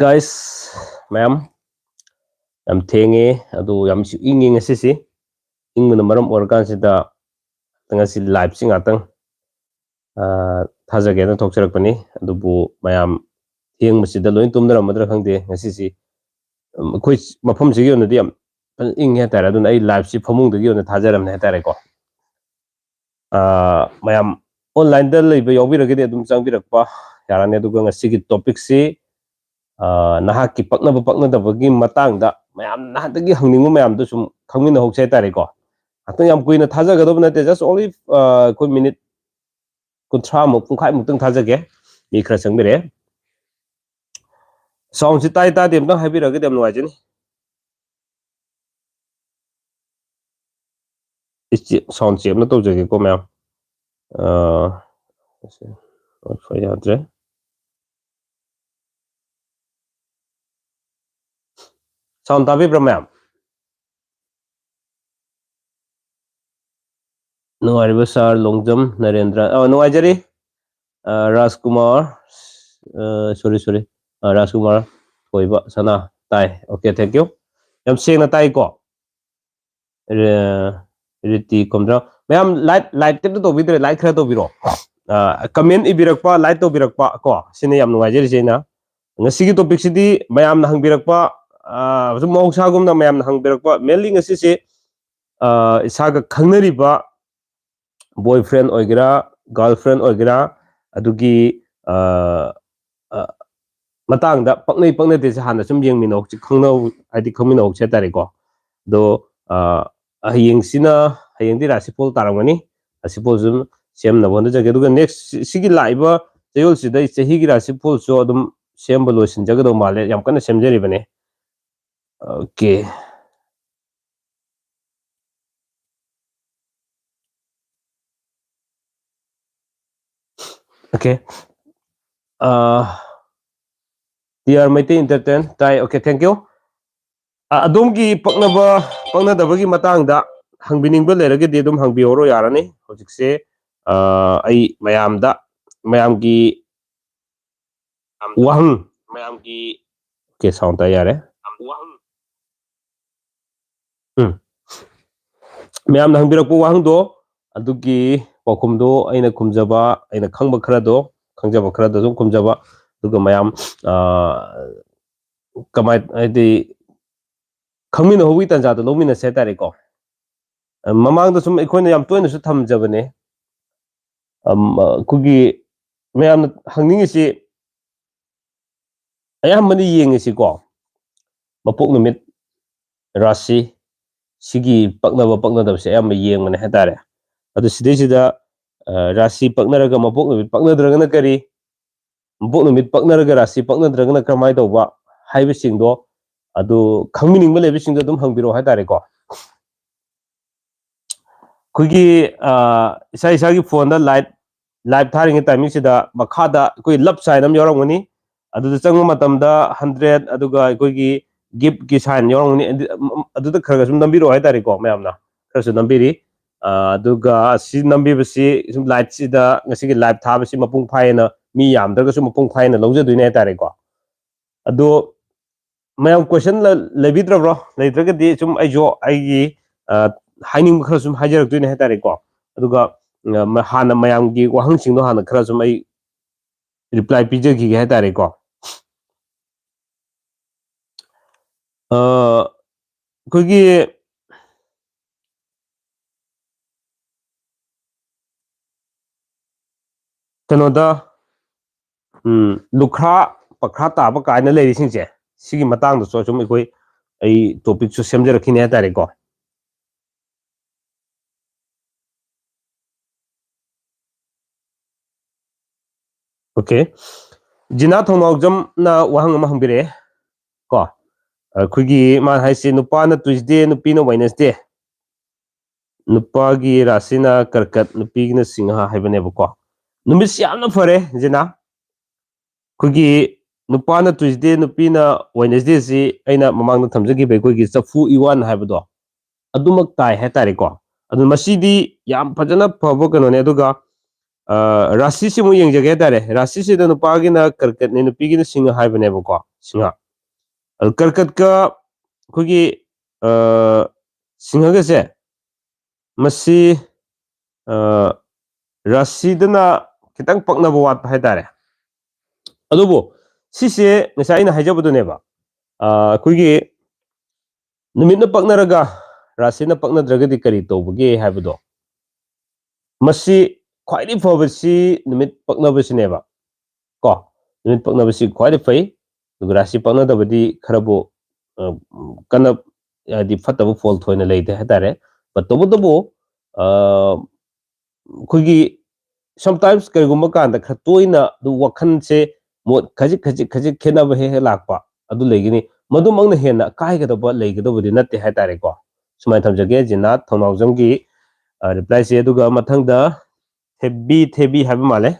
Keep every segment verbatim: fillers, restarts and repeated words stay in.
Guys, ꯃꯌꯥꯝ, ꯌꯥꯝ ꯊꯦꯡꯉꯦ, ꯑꯗꯨ ꯌꯥꯝꯁꯨ ꯏꯪꯉꯤ ꯉꯁꯤꯁꯤ꯫ ꯏꯪꯕꯅ ꯃꯔꯝ ꯑꯣꯏꯔꯀꯥꯟꯁꯤꯗ ꯉꯁꯤ live ꯁꯤ ꯉꯥꯛꯇꯪ, ꯑ, ꯊꯥꯖꯒꯦꯅ ꯊꯣꯛꯆꯔꯛꯄꯅꯤ꯫ ꯑꯗꯨꯕꯨ ꯃꯌꯥꯝ ꯊꯦꯡꯕꯁꯤꯗ ꯂꯣꯏ ꯇꯨꯝꯅꯔꯝꯃꯗ꯭ꯔꯥ ꯈꯪꯗꯦ꯫ ꯉꯁꯤꯁꯤ, ꯎꯝ, ꯑꯩꯈꯣꯏ ꯃꯐꯝꯁꯤꯒꯤ ꯑꯣꯏꯅꯗꯤ ꯌꯥꯝ ꯐꯖꯅ ꯏꯪꯉꯦ ꯍꯥꯏꯇꯥꯔꯦ꯫ ꯑꯗꯨꯅ ꯑꯩ live ꯁꯤ ꯐꯃꯨꯡꯗꯒꯤ ꯑꯣꯏꯅ ꯊꯥꯖꯔꯝꯅꯦ ꯍꯥꯏꯇꯥꯔꯦꯀꯣ꯫ ꯑ, ꯃꯌꯥꯝ online ꯗ ꯂꯩꯕ ꯌꯥꯎꯕꯤꯔꯒꯗꯤ ꯑꯗꯨꯝ ꯆꯪꯕꯤꯔꯛꯄ ꯌꯥꯔꯅꯤ꯫ ꯑꯗꯨꯒ ꯉꯁꯤꯒꯤ topic ꯁꯤ, ꯑ, ꯅꯍꯥꯛꯀꯤ ꯄꯛꯅꯕ ꯄꯛꯅꯗꯕꯒꯤ ꯃꯇꯥꯡꯗ ꯃꯌꯥꯝ ꯅꯍꯥꯟꯗꯒꯤ ꯍꯪꯅꯤꯡꯕ ꯃꯌꯥꯝꯗꯣ ꯁꯨꯝ ꯈꯪꯃꯤꯟꯅꯍꯧꯁꯦ ꯍꯥꯏꯇꯥꯔꯦꯀꯣ꯫ ꯉꯥꯛꯇꯪ ꯌꯥꯝ ꯀꯨꯏꯅ ꯊꯥꯖꯒꯗꯕ ꯅꯠꯇꯦ, just only, ꯑ, ꯑꯩꯈꯣꯏ minute ꯀꯨꯟꯊ꯭ꯔꯥ ꯃꯨꯛ, ꯄꯨꯡꯈꯥꯏꯃꯨꯛꯇꯪ ꯊꯥꯖꯒꯦ꯫ ꯃꯤ ꯈꯔ ꯆꯪꯕꯤꯔꯛꯑꯦ꯫ Sound ꯁꯤ ꯇꯥꯏ ꯇꯥꯗꯦ ꯑꯝꯇꯪ ꯍꯥꯏꯕꯤꯔꯒꯗꯤ ꯌꯥꯝ ꯅꯨꯡꯉꯥꯏꯖꯅꯤ꯫ ꯑꯩ ꯆꯦ-, sound check ꯑꯃ ꯇꯧꯖꯒꯦꯀꯣ, ꯃꯌꯥꯝ꯫ ꯑ, ꯁꯦ, ꯌꯥꯗ꯭ꯔꯦ꯫ Sound ꯇꯥꯕꯤꯕ꯭ꯔꯥ, ꯃꯌꯥꯝ? ꯅꯨꯡꯉꯥꯏꯔꯤꯕ sir ꯂꯣꯡꯖꯝ ꯅꯔꯦꯟꯗ꯭ꯔ? ꯑ, ꯅꯨꯡꯉꯥꯏꯖꯔꯤ꯫ ꯑ, ꯔꯥꯖꯀꯨꯃꯥꯔ, ꯑ, sorry, sorry, ꯑ, ꯔꯥꯖꯀꯨꯃꯥꯔ ꯊꯣꯏꯕ ꯁꯅꯥ꯫ ꯇꯥꯏ꯫ Okay, thank you꯫ ꯌꯥꯝ ꯁꯦꯡꯅ ꯇꯥꯏꯀꯣ? ꯔꯦ-, ꯔꯤꯇꯤ ꯀꯣꯝꯗ꯭ꯔ꯫ ꯃꯌꯥꯝ like, like ꯀꯩꯝꯇ ꯇꯧꯕꯤꯗ꯭ꯔꯦ, like ꯈꯔ ꯇꯧꯕꯤꯔꯣ꯫ ꯑ, comment ꯏꯕꯤꯔꯛꯄ, like ꯇꯧꯕꯤꯔꯛꯄ ꯀꯣ, ꯁꯤꯅ ꯌꯥꯝ ꯅꯨꯡꯉꯥꯏꯖꯔꯤꯁꯦ ꯑꯩꯅ꯫ ꯉꯁꯤꯒꯤ topic ꯁꯤꯗꯤ ꯃꯌꯥꯝꯅ ꯍꯪꯕꯤꯔꯛꯄ, ꯑ, ꯁꯨꯝ ꯃꯍꯧꯁꯥꯒꯨꯝꯅ ꯃꯌꯥꯝꯅ ꯍꯪꯕꯤꯔꯛꯄ, mainly ꯉꯁꯤꯁꯦ, ꯑ, ꯏꯁꯥꯒ ꯈꯪꯅꯔꯤꯕ boyfriend ꯑꯣꯏꯒꯦꯔꯥ, girlfriend ꯑꯣꯏꯒꯦꯔꯥ, ꯑꯗꯨꯒꯤ, ꯑ, ꯑ, ꯃꯇꯥꯡꯗ ꯄꯛꯅꯩ ꯄꯛꯅꯗꯦꯁꯦ ꯍꯥꯟꯅ ꯁꯨꯝ ꯌꯦꯡꯃꯤꯟꯅꯍꯧꯁꯤ, ꯈꯪꯅꯍꯧ-, ꯍꯥꯏꯗꯤ ꯈꯪꯃꯤꯟꯅꯍꯧꯁꯤ ꯍꯥꯏꯇꯥꯔꯦꯀꯣ꯫ ꯑꯗꯣ, ꯑ, ꯍꯌꯦꯡꯁꯤꯅ, ꯍꯌꯦꯡꯗꯤ ꯔꯥꯁꯤꯐꯣꯜ ꯇꯥꯔꯝꯒꯅꯤ꯫ ꯔꯥꯁꯤꯐꯣꯜꯁꯨ ꯑꯗꯨꯝ ꯁꯦꯝꯅꯕ ꯍꯣꯠꯅꯖꯒꯦ꯫ ꯑꯗꯨꯒ next ꯁꯤ-, ꯁꯤꯒꯤ ꯂꯥꯛꯏꯕ ꯆꯌꯣꯜꯁꯤꯗ ꯑꯩ ꯆꯍꯤꯒꯤ ꯔꯥꯁꯤꯐꯣꯜꯁꯨ ꯑꯗꯨꯝ ꯁꯦꯝꯕ ꯂꯣꯏꯁꯤꯟꯖꯒꯗꯧ ꯃꯥꯜꯂꯦ꯫ ꯌꯥꯝ ꯀꯟꯅ ꯁꯦꯝꯖꯔꯤꯕꯅꯦ꯫ Okay꯫ Okay꯫ ꯑ, ꯇꯤ ꯑꯥꯔ ꯃꯩꯇꯩ Entertain ꯇꯥꯏ꯫ Okay, thank you꯫ ꯑ, ꯑꯗꯣꯝꯒꯤ ꯄꯛꯅꯕ, ꯄꯛꯅꯗꯕꯒꯤ ꯃꯇꯥꯡꯗ ꯍꯪꯕꯤꯅꯤꯡꯕ ꯂꯩꯔꯒꯗꯤ ꯑꯗꯨꯝ ꯍꯪꯕꯤꯍꯧꯔꯣ, ꯌꯥꯔꯅꯤ꯫ ꯍꯧꯖꯤꯛꯁꯦ, ꯑ, ꯑꯩ ꯃꯌꯥꯝꯗ, ꯃꯌꯥꯝꯒꯤ ꯋꯥꯍꯪ, ꯃꯌꯥꯝꯒꯤ ꯑꯣꯀꯦ, ꯁꯥꯎꯟ ꯇꯥ ꯌꯥꯔꯦ꯫ ꯎꯝ꯫ ꯃꯌꯥꯝꯅ ꯍꯪꯕꯤꯔꯛꯄ ꯋꯥꯍꯪꯗꯣ, ꯑꯗꯨꯒꯤ ꯄꯥꯎꯈꯨꯝꯗꯣ ꯑꯩꯅ ꯈꯨꯝꯖꯕ, ꯑꯩꯅ ꯈꯪꯕ ꯈꯔꯗꯣ, ꯈꯪꯖꯕ ꯈꯔꯗꯣ ꯑꯗꯨꯝ ꯈꯨꯝꯖꯕ, ꯑꯗꯨꯒ ꯃꯌꯥꯝ, ꯑ, ꯀꯃꯥꯏ-, ꯍꯥꯏꯗꯤ, ꯈꯪꯃꯤꯟꯅꯍꯧꯕꯒꯤ ꯇꯥꯟꯖꯥꯗꯣ ꯂꯧꯃꯤꯟꯅꯁꯦ ꯍꯥꯏꯇꯥꯔꯦꯀꯣ꯫ ꯑ, ꯃꯃꯥꯡꯗ ꯁꯨꯝ ꯑꯩꯈꯣꯏꯅ ꯌꯥꯝ ꯇꯣꯏꯅꯁꯨ ꯊꯝꯖꯕꯅꯦ꯫ ꯑꯝ, ꯑ, ꯑꯩꯈꯣꯏꯒꯤ ꯃꯌꯥꯝꯅ ꯍꯪꯅꯤꯡꯉꯤꯁꯤ, ꯑꯌꯥꯝꯕꯅ ꯌꯦꯡꯉꯤꯁꯤꯀꯣ, ꯃꯄꯣꯛ ꯅꯨꯃꯤꯠ, ꯔꯥꯁꯤ, ꯁꯤꯒꯤ ꯄꯛꯅꯕ ꯄꯛꯅꯗꯕꯁꯦ ꯑꯌꯥꯝꯕ ꯌꯦꯡꯕꯅꯦ ꯍꯥꯏꯇꯥꯔꯦ꯫ ꯑꯗꯨ ꯁꯤꯗꯩꯁꯤꯗ, ꯑ, ꯔꯥꯁꯤ ꯄꯛꯅꯔꯒ ꯃꯄꯣꯛ ꯅꯨꯃꯤꯠ ꯄꯛꯅꯗ꯭ꯔꯒꯅ ꯀꯔꯤ, ꯃꯄꯣꯛ ꯅꯨꯃꯤꯠ ꯄꯛꯅꯔꯒ ꯔꯥꯁꯤ ꯄꯛꯅꯗ꯭ꯔꯒꯅ ꯀꯔꯝꯍꯥꯏꯅ ꯇꯧꯕ ꯍꯥꯏꯕꯁꯤꯡꯗꯣ, ꯑꯗꯨ ꯈꯪꯕꯤꯅꯤꯡꯕ ꯂꯩꯕꯁꯤꯡꯗꯣ ꯑꯗꯨꯝ ꯍꯪꯕꯤꯔꯛꯑꯣ ꯍꯥꯏꯇꯥꯔꯦꯀꯣ꯫ ꯑꯩꯈꯣꯏꯒꯤ, ꯑ, ꯏꯁꯥ ꯏꯁꯥꯒꯤ ꯐꯣꯟꯗ ꯂꯥꯏꯠ, ꯂꯥꯏꯚ ꯊꯥꯔꯤꯉꯩ ꯇꯥꯏꯃꯤꯡꯁꯤꯗ ꯃꯈꯥꯗ ꯑꯩꯈꯣꯏ ꯂꯞ ꯁꯥꯏꯟ ꯑꯃ ꯌꯥꯎꯔꯝꯒꯅꯤ꯫ ꯑꯗꯨꯗ ꯆꯪꯕ ꯃꯇꯝꯗ ꯍꯟꯗ꯭ꯔꯦꯠ, ꯑꯗꯨꯒ ꯑꯩꯈꯣꯏꯒꯤ ꯒꯤꯐꯀꯤ ꯁꯥꯏꯟ ꯌꯥꯎꯔꯝꯒꯅꯤ꯫ ꯑꯗꯨ, ꯑꯗꯨꯗ ꯈꯔ ꯈꯔ ꯁꯨꯝ ꯅꯝꯕꯤꯔꯛꯑꯣ ꯍꯥꯏꯇꯥꯔꯦꯀꯣ, ꯃꯌꯥꯝꯅ ꯈꯔꯁꯨ ꯅꯝꯕꯤꯔꯤ꯫ ꯑ, ꯑꯗꯨꯒ ꯑꯁꯤ ꯅꯝꯕꯤꯕꯁꯤ ꯁꯨꯝ ꯂꯥꯏꯠꯁꯤꯗ, ꯉꯁꯤꯒꯤ ꯂꯥꯏꯚ ꯊꯥꯕꯁꯤ ꯃꯄꯨꯡ ꯐꯥꯏꯌꯦꯅ, ꯃꯤ ꯌꯥꯝꯗ꯭ꯔꯒꯁꯨ ꯃꯄꯨꯡ ꯐꯥꯏꯌꯦꯅ ꯂꯧꯖꯗꯣꯏꯅꯦ ꯍꯥꯏꯇꯥꯔꯦꯀꯣ꯫ ꯑꯗꯣ ꯃꯌꯥꯝ ꯀꯣꯏꯁꯟ ꯂ-, ꯂꯩꯕꯤꯗ꯭ꯔꯕ꯭ꯔꯣ? ꯂꯩꯇ꯭ꯔꯒꯗꯤ ꯁꯨꯝ ꯑꯩꯁꯨ ꯑꯩꯒꯤ, ꯑ, ꯍꯥꯏꯅꯤꯡꯕ ꯈꯔ ꯁꯨꯝ ꯍꯥꯏꯖꯔꯛꯇꯣꯏꯅꯦ ꯍꯥꯏꯇꯥꯔꯦꯀꯣ꯫ ꯑꯗꯨꯒ, ꯑ, ꯃ-, ꯍꯥꯟꯅ ꯃꯌꯥꯝꯒꯤ ꯋꯥꯍꯪꯁꯤꯡꯗꯣ ꯍꯥꯟꯅ ꯈꯔ ꯁꯨꯝ ꯑꯩ ꯔꯤꯄ꯭ꯂꯥꯏ ꯄꯤꯖꯈꯤꯒꯦ ꯍꯥꯏꯇꯥꯔꯦꯀꯣ꯫ ꯑ, ꯑꯩꯈꯣꯏꯒꯤ ꯀꯩꯅꯣꯗ, ꯎꯝ, ꯂꯨꯈ꯭ꯔꯥ ꯄꯈ꯭ꯔꯥ ꯇꯥꯕ ꯀꯥꯏꯅ ꯂꯩꯔꯤꯁꯤꯡꯁꯦ, ꯁꯤꯒꯤ ꯃꯇꯥꯡꯗꯁꯨ ꯁꯨꯝ ꯑꯩꯈꯣꯏ, ꯑꯩ ꯇꯣꯄꯤꯛꯁꯨ ꯁꯦꯝꯖꯔꯛꯈꯤꯅꯤ ꯍꯥꯏꯇꯥꯔꯦꯀꯣ꯫ ꯑꯣꯀꯦ꯫ ꯖꯤꯅꯥ ꯊꯧꯅꯥꯎꯖꯝꯅ ꯋꯥꯍꯪ ꯑꯃ ꯍꯪꯕꯤꯔꯛꯑꯦ ꯀꯣ꯫ ꯑꯩꯈꯣꯏꯒꯤ ꯃꯥꯅ ꯍꯥꯏꯁꯦ, ꯅꯨꯄꯥꯅ ꯇ꯭ꯌꯨꯁꯗꯦ, ꯅꯨꯄꯤꯅ ꯋꯦꯅꯁꯗꯦ, ꯅꯨꯄꯥꯒꯤ ꯔꯥꯁꯤꯅ ꯀꯔꯀꯠ, ꯅꯨꯄꯤꯒꯤꯅ ꯁꯤꯡꯍ ꯍꯥꯏꯕꯅꯦꯕꯀꯣ꯫ ꯅꯨꯃꯤꯠꯁꯤ ꯌꯥꯝꯅ ꯐꯔꯦ, ꯖꯤꯅꯥ꯫ ꯑꯩꯈꯣꯏꯒꯤ ꯅꯨꯄꯥꯅ ꯇ꯭ꯌꯨꯁꯗꯦ, ꯅꯨꯄꯤꯅ ꯋꯦꯅꯁꯗꯦꯁꯤ ꯑꯩꯅ ꯃꯃꯥꯡꯗ ꯊꯝꯖꯈꯤꯕ ꯑꯩꯈꯣꯏꯒꯤ ꯆꯐꯨ ꯏꯋꯥꯟ ꯍꯥꯏꯕꯗꯣ, ꯑꯗꯨꯃꯛ ꯇꯥꯏ ꯍꯥꯏꯇꯥꯔꯦꯀꯣ꯫ ꯑꯗꯨ ꯃꯁꯤꯗꯤ ꯌꯥꯝ ꯐꯖꯅ ꯐꯕ ꯀꯩꯅꯣꯅꯦ꯫ ꯑꯗꯨꯒ, ꯑ, ꯔꯥꯁꯤꯁꯤ ꯑꯃꯨꯛ ꯌꯦꯡꯖꯒꯦ ꯍꯥꯏꯇꯥꯔꯦ꯫ ꯔꯥꯁꯤꯁꯤꯗ ꯅꯨꯄꯥꯒꯤꯅ ꯀꯔꯀꯠꯅꯤ, ꯅꯨꯄꯤꯒꯤꯅ ꯁꯤꯡꯍ ꯍꯥꯏꯕꯅꯦꯕꯀꯣ, ꯁꯤꯡꯍ꯫ ꯑꯗꯨ ꯀꯔꯀꯠꯀ ꯑꯩꯈꯣꯏꯒꯤ ꯁꯤꯡꯍꯒꯁꯦ, ꯃꯁꯤ ꯔꯥꯁꯤꯗꯅ ꯈꯤꯇꯪ ꯄꯛꯅꯕ ꯋꯥꯠꯄ ꯍꯥꯏꯇꯥꯔꯦ꯫ ꯑꯗꯨꯕꯨ ꯁꯤꯁꯦ ꯉꯁꯥꯏ ꯑꯩꯅ ꯍꯥꯏꯖꯕꯗꯨꯅꯦꯕ, ꯑꯩꯈꯣꯏꯒꯤ ꯅꯨꯃꯤꯠꯅ ꯄꯛꯅꯔꯒ ꯔꯥꯁꯤꯅ ꯄꯛꯅꯗ꯭ꯔꯒꯗꯤ ꯀꯔꯤ ꯇꯧꯕꯒꯦ ꯍꯥꯏꯕꯗꯣ, ꯃꯁꯤ ꯈ꯭ꯋꯥꯏꯗꯒꯤ ꯐꯕꯁꯤ ꯅꯨꯃꯤꯠ ꯄꯛꯅꯕꯁꯤꯅꯦꯕ꯫ ꯀꯣ, ꯅꯨꯃꯤꯠ ꯄꯛꯅꯕꯁꯤ ꯈ꯭ꯋꯥꯏꯗꯒꯤ ꯐꯩ꯫ ꯑꯗꯨꯒ ꯔꯥꯁꯤ ꯄꯛꯅꯗꯕꯗꯤ ꯈꯔꯕꯨ ꯀꯟꯅ, ꯍꯥꯏꯗꯤ, ꯐꯠꯇꯕ ꯐꯣꯜ ꯊꯣꯏꯅ ꯂꯩꯇꯦ ꯍꯥꯏꯇꯥꯔꯦ꯫ But ꯇꯧꯕꯇꯕꯨ ꯑꯩꯈꯣꯏꯒꯤ sometimes ꯀꯔꯤꯒꯨꯝꯕ ꯀꯥꯟꯗ ꯈꯔ ꯇꯣꯏꯅ ꯑꯗꯨ ꯋꯥꯈꯜꯁꯦ, ꯃꯣꯠ ꯈꯖꯤꯛ ꯈꯖꯤꯛ ꯈꯖꯤꯛ ꯈꯦꯠꯅꯕ ꯍꯦꯛ ꯍꯦꯛ ꯂꯥꯛꯄ ꯑꯗꯨ ꯂꯩꯒꯅꯤ꯫ ꯃꯗꯨꯃꯛꯅ ꯍꯦꯟꯅ ꯑꯀꯥꯏꯒꯗꯕ ꯂꯩꯒꯗꯕꯗꯤ ꯅꯠꯇꯦ ꯍꯥꯏꯇꯥꯔꯦꯀꯣ꯫ ꯁꯨꯃꯥꯏꯅ ꯊꯝꯖꯒꯦ, ꯖꯤꯅꯥꯠ ꯊꯧꯅꯥꯎꯖꯝꯒꯤ ꯔꯤꯄ꯭ꯂꯥꯏꯁꯦ꯫ ꯑꯗꯨꯒ ꯃꯊꯪꯗ ꯊꯦꯕꯤ ꯊꯦꯕꯤ ꯍꯥꯏꯕ ꯃꯥꯜꯂꯦ꯫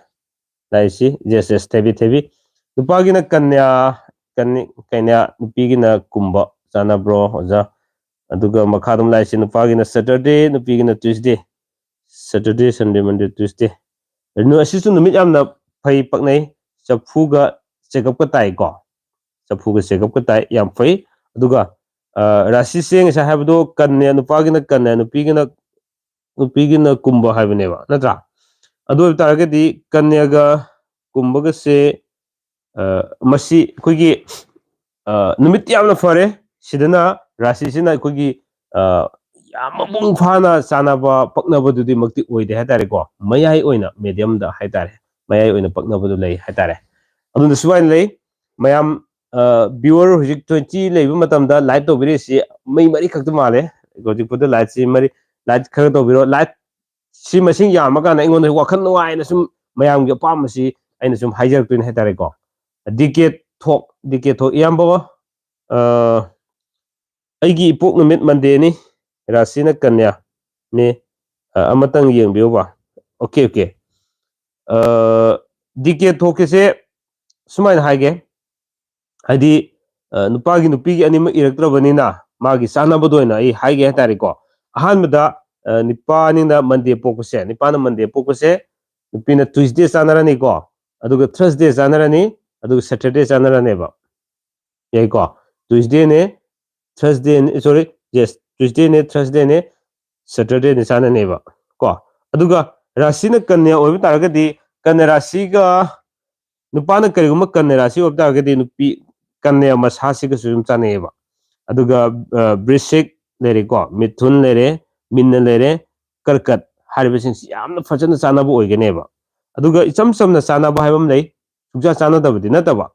ꯂꯥꯏꯁꯤ, yes, yes, ꯊꯦꯕꯤ ꯊꯦꯕꯤ꯫ ꯅꯨꯄꯥꯒꯤꯅ ꯀꯟꯌꯥ, ꯀꯟ-, ꯀꯟꯌꯥ, ꯅꯨꯄꯤꯒꯤꯅ ꯀꯨꯝꯕ ꯆꯥꯅꯕ꯭ꯔꯣ, ꯑꯣꯖꯥ? ꯑꯗꯨꯒ ꯃꯈꯥ ꯑꯗꯨꯝ ꯂꯥꯏꯁꯤ, ꯅꯨꯄꯥꯒꯤꯅ Saturday, ꯅꯨꯄꯤꯒꯤꯅ Tuesday꯫ Saturday, Sunday, Monday, Tuesday꯫ ꯑꯗꯨ ꯑꯁꯤꯁꯨ ꯅꯨꯃꯤꯠ ꯌꯥꯝꯅ ꯐꯩ, ꯄꯛꯅꯩ꯫ ꯆꯐꯨꯒ ꯆꯦꯒꯞꯀ ꯇꯥꯏꯀꯣ꯫ ꯆꯐꯨꯒ ꯆꯦꯒꯞꯀ ꯇꯥꯏ, ꯌꯥꯝ ꯐꯩ꯫ ꯑꯗꯨꯒ ꯔꯥꯁꯤꯁꯦ ꯉꯁꯥꯏ ꯍꯥꯏꯕꯗꯣ ꯀꯟꯌꯥ, ꯅꯨꯄꯥꯒꯤꯅ ꯀꯟꯌꯥ, ꯅꯨꯄꯤꯒꯤꯅ, ꯅꯨꯄꯤꯒꯤꯅ ꯀꯨꯝꯕ ꯍꯥꯏꯕꯅꯦꯕ, ꯅꯠꯇ꯭ꯔꯥ? ꯑꯗꯨ ꯑꯣꯏꯕ ꯇꯥꯔꯒꯗꯤ ꯀꯟꯌꯥꯒ ꯀꯨꯝꯕꯒꯁꯦ, ꯃꯁꯤ ꯑꯩꯈꯣꯏꯒꯤ ꯅꯨꯃꯤꯠ ꯌꯥꯝꯅ ꯐꯔꯦ꯫ ꯁꯤꯗꯅ ꯔꯥꯁꯤꯁꯤꯅ ꯑꯩꯈꯣꯏꯒꯤ ꯌꯥꯝ ꯃꯄꯨꯡ ꯐꯥꯅ ꯆꯥꯟꯅꯕ ꯄꯛꯅꯕꯗꯨꯗꯤ ꯃꯛꯇꯤ ꯑꯣꯏꯗꯦ ꯍꯥꯏꯇꯥꯔꯦꯀꯣ꯫ ꯃꯌꯥꯏ ꯑꯣꯏꯅ, ꯃꯦꯗꯤꯌꯝꯗ ꯍꯥꯏꯇꯥꯔꯦ, ꯃꯌꯥꯏ ꯑꯣꯏꯅ ꯄꯛꯅꯕꯗꯨ ꯂꯩ ꯍꯥꯏꯇꯥꯔꯦ꯫ ꯑꯗꯨꯅ ꯁꯨꯃꯥꯏꯅ ꯂꯩ꯫ ꯃꯌꯥꯝ, ꯚ꯭ꯌꯨꯋꯔ ꯍꯧꯖꯤꯛ twenty ꯂꯩꯕ ꯃꯇꯝꯗ ꯂꯥꯏꯛ ꯇꯧꯕꯤꯔꯤꯁꯤ ꯃꯩ ꯃꯔꯤ ꯈꯛꯇ ꯃꯥꯜꯂꯦ꯫ ꯍꯧꯖꯤꯛ ꯐꯥꯎꯗ ꯂꯥꯏꯛꯁꯤ ꯃꯔꯤ, ꯂꯥꯏꯛ ꯈꯔ ꯇꯧꯕꯤꯔꯣ꯫ ꯂꯥꯏꯛ ꯁꯤ ꯃꯁꯤꯡ ꯌꯥꯝꯃꯀꯥꯟꯗ ꯑꯩꯉꯣꯟꯗ ꯋꯥꯈꯜ ꯅꯨꯡꯉꯥꯏꯅ ꯁꯨꯝ ꯃꯌꯥꯝꯒꯤ ꯑꯄꯥꯝꯕꯁꯤ ꯑꯩꯅ ꯁꯨꯝ ꯍꯥꯏꯖꯔꯛꯇꯣꯏꯅꯦ ꯍꯥꯏꯇꯥꯔꯦꯀꯣ꯫ ꯗꯤ ꯀꯦ ꯊꯣꯛ, ꯗꯤ ꯀꯦ ꯊꯣꯛ, ꯏꯌꯥꯝꯕ, ꯑꯩꯒꯤ ꯏꯄꯣꯛ ꯅꯨꯃꯤꯠ ꯃꯟꯗꯦꯅꯤ, ꯔꯥꯁꯤꯅ ꯀꯟꯌꯥꯅꯤ, ꯑꯃꯇꯪ ꯌꯦꯡꯕꯤꯌꯨꯕ꯫ Okay, okay. ꯗꯤ ꯀꯦ ꯊꯣꯛꯀꯤꯁꯦ ꯁꯨꯃꯥꯏꯅ ꯍꯥꯏꯒꯦ, ꯍꯥꯏꯗꯤ, ꯅꯨꯄꯥꯒꯤ ꯅꯨꯄꯤꯒꯤ ꯑꯅꯤꯃꯛ ꯏꯔꯛꯇ꯭ꯔꯕꯅꯤꯅ ꯃꯥꯒꯤ ꯆꯥꯅꯕꯗ ꯑꯣꯏꯅ ꯑꯩ ꯍꯥꯏꯒꯦ ꯍꯥꯏꯇꯥꯔꯦꯀꯣ꯫ ꯑꯍꯥꯟꯕꯗ, ꯅꯨꯄꯥꯅꯤꯅ ꯃꯟꯗꯦ ꯄꯣꯛꯄꯁꯦ, ꯅꯨꯄꯥꯅ ꯃꯟꯗꯦ ꯄꯣꯛꯄꯁꯦ, ꯅꯨꯄꯤꯅ ꯇ꯭ꯌꯨꯁꯗꯦ ꯆꯥꯅꯔꯅꯤꯀꯣ, ꯑꯗꯨꯒ ꯊꯔꯁꯗꯦ ꯆꯥꯅꯔꯅꯤ, ꯑꯗꯨꯒ ꯁꯦꯇꯔꯗꯦ ꯆꯥꯅꯔꯅꯦꯕ꯫ ꯌꯥꯏꯀꯣ? Tuesday ꯅꯦ, Thursday ꯅꯦ, sorry, yes, Tuesday ꯅꯦ, Thursday ꯅꯦ, Saturday ꯅꯦ ꯆꯥꯟꯅꯅꯦꯕ꯫ ꯀꯣ, ꯑꯗꯨꯒ ꯔꯥꯁꯤꯅ ꯀꯟꯌꯥ ꯑꯣꯏꯕ ꯇꯥꯔꯒꯗꯤ, ꯀꯟꯌꯥ ꯔꯥꯁꯤꯒ, ꯅꯨꯄꯥꯅ ꯀꯔꯤꯒꯨꯝꯕ ꯀꯟꯌꯥ ꯔꯥꯁꯤ ꯑꯣꯏꯕ ꯇꯥꯔꯒꯗꯤ, ꯅꯨꯄꯤ ꯀꯟꯌꯥ ꯃꯁꯥꯁꯤꯒꯁꯨ ꯑꯗꯨꯝ ꯆꯥꯟꯅꯩꯌꯦꯕ꯫ ꯑꯗꯨꯒ, ꯑ, ꯕ꯭ꯔꯤꯁꯤꯛ ꯂꯩꯔꯦꯀꯣ, ꯃꯤꯊꯨꯟ ꯂꯩꯔꯦ, ꯃꯤꯟꯅ ꯂꯩꯔꯦ, ꯀꯔꯀꯠ ꯍꯥꯏꯔꯤꯕꯁꯤꯡꯁꯤ ꯌꯥꯝꯅ ꯐꯖꯅ ꯆꯥꯟꯅꯕ ꯑꯣꯏꯒꯅꯦꯕ꯫ ꯑꯗꯨꯒ ꯏꯆꯝ ꯆꯝꯅ ꯆꯥꯟꯅꯕ ꯍꯥꯏꯕ ꯑꯃ ꯂꯩ, ꯁꯨꯡꯆꯥ ꯆꯥꯟꯅꯗꯕꯗꯤ ꯅꯠꯇꯕ꯫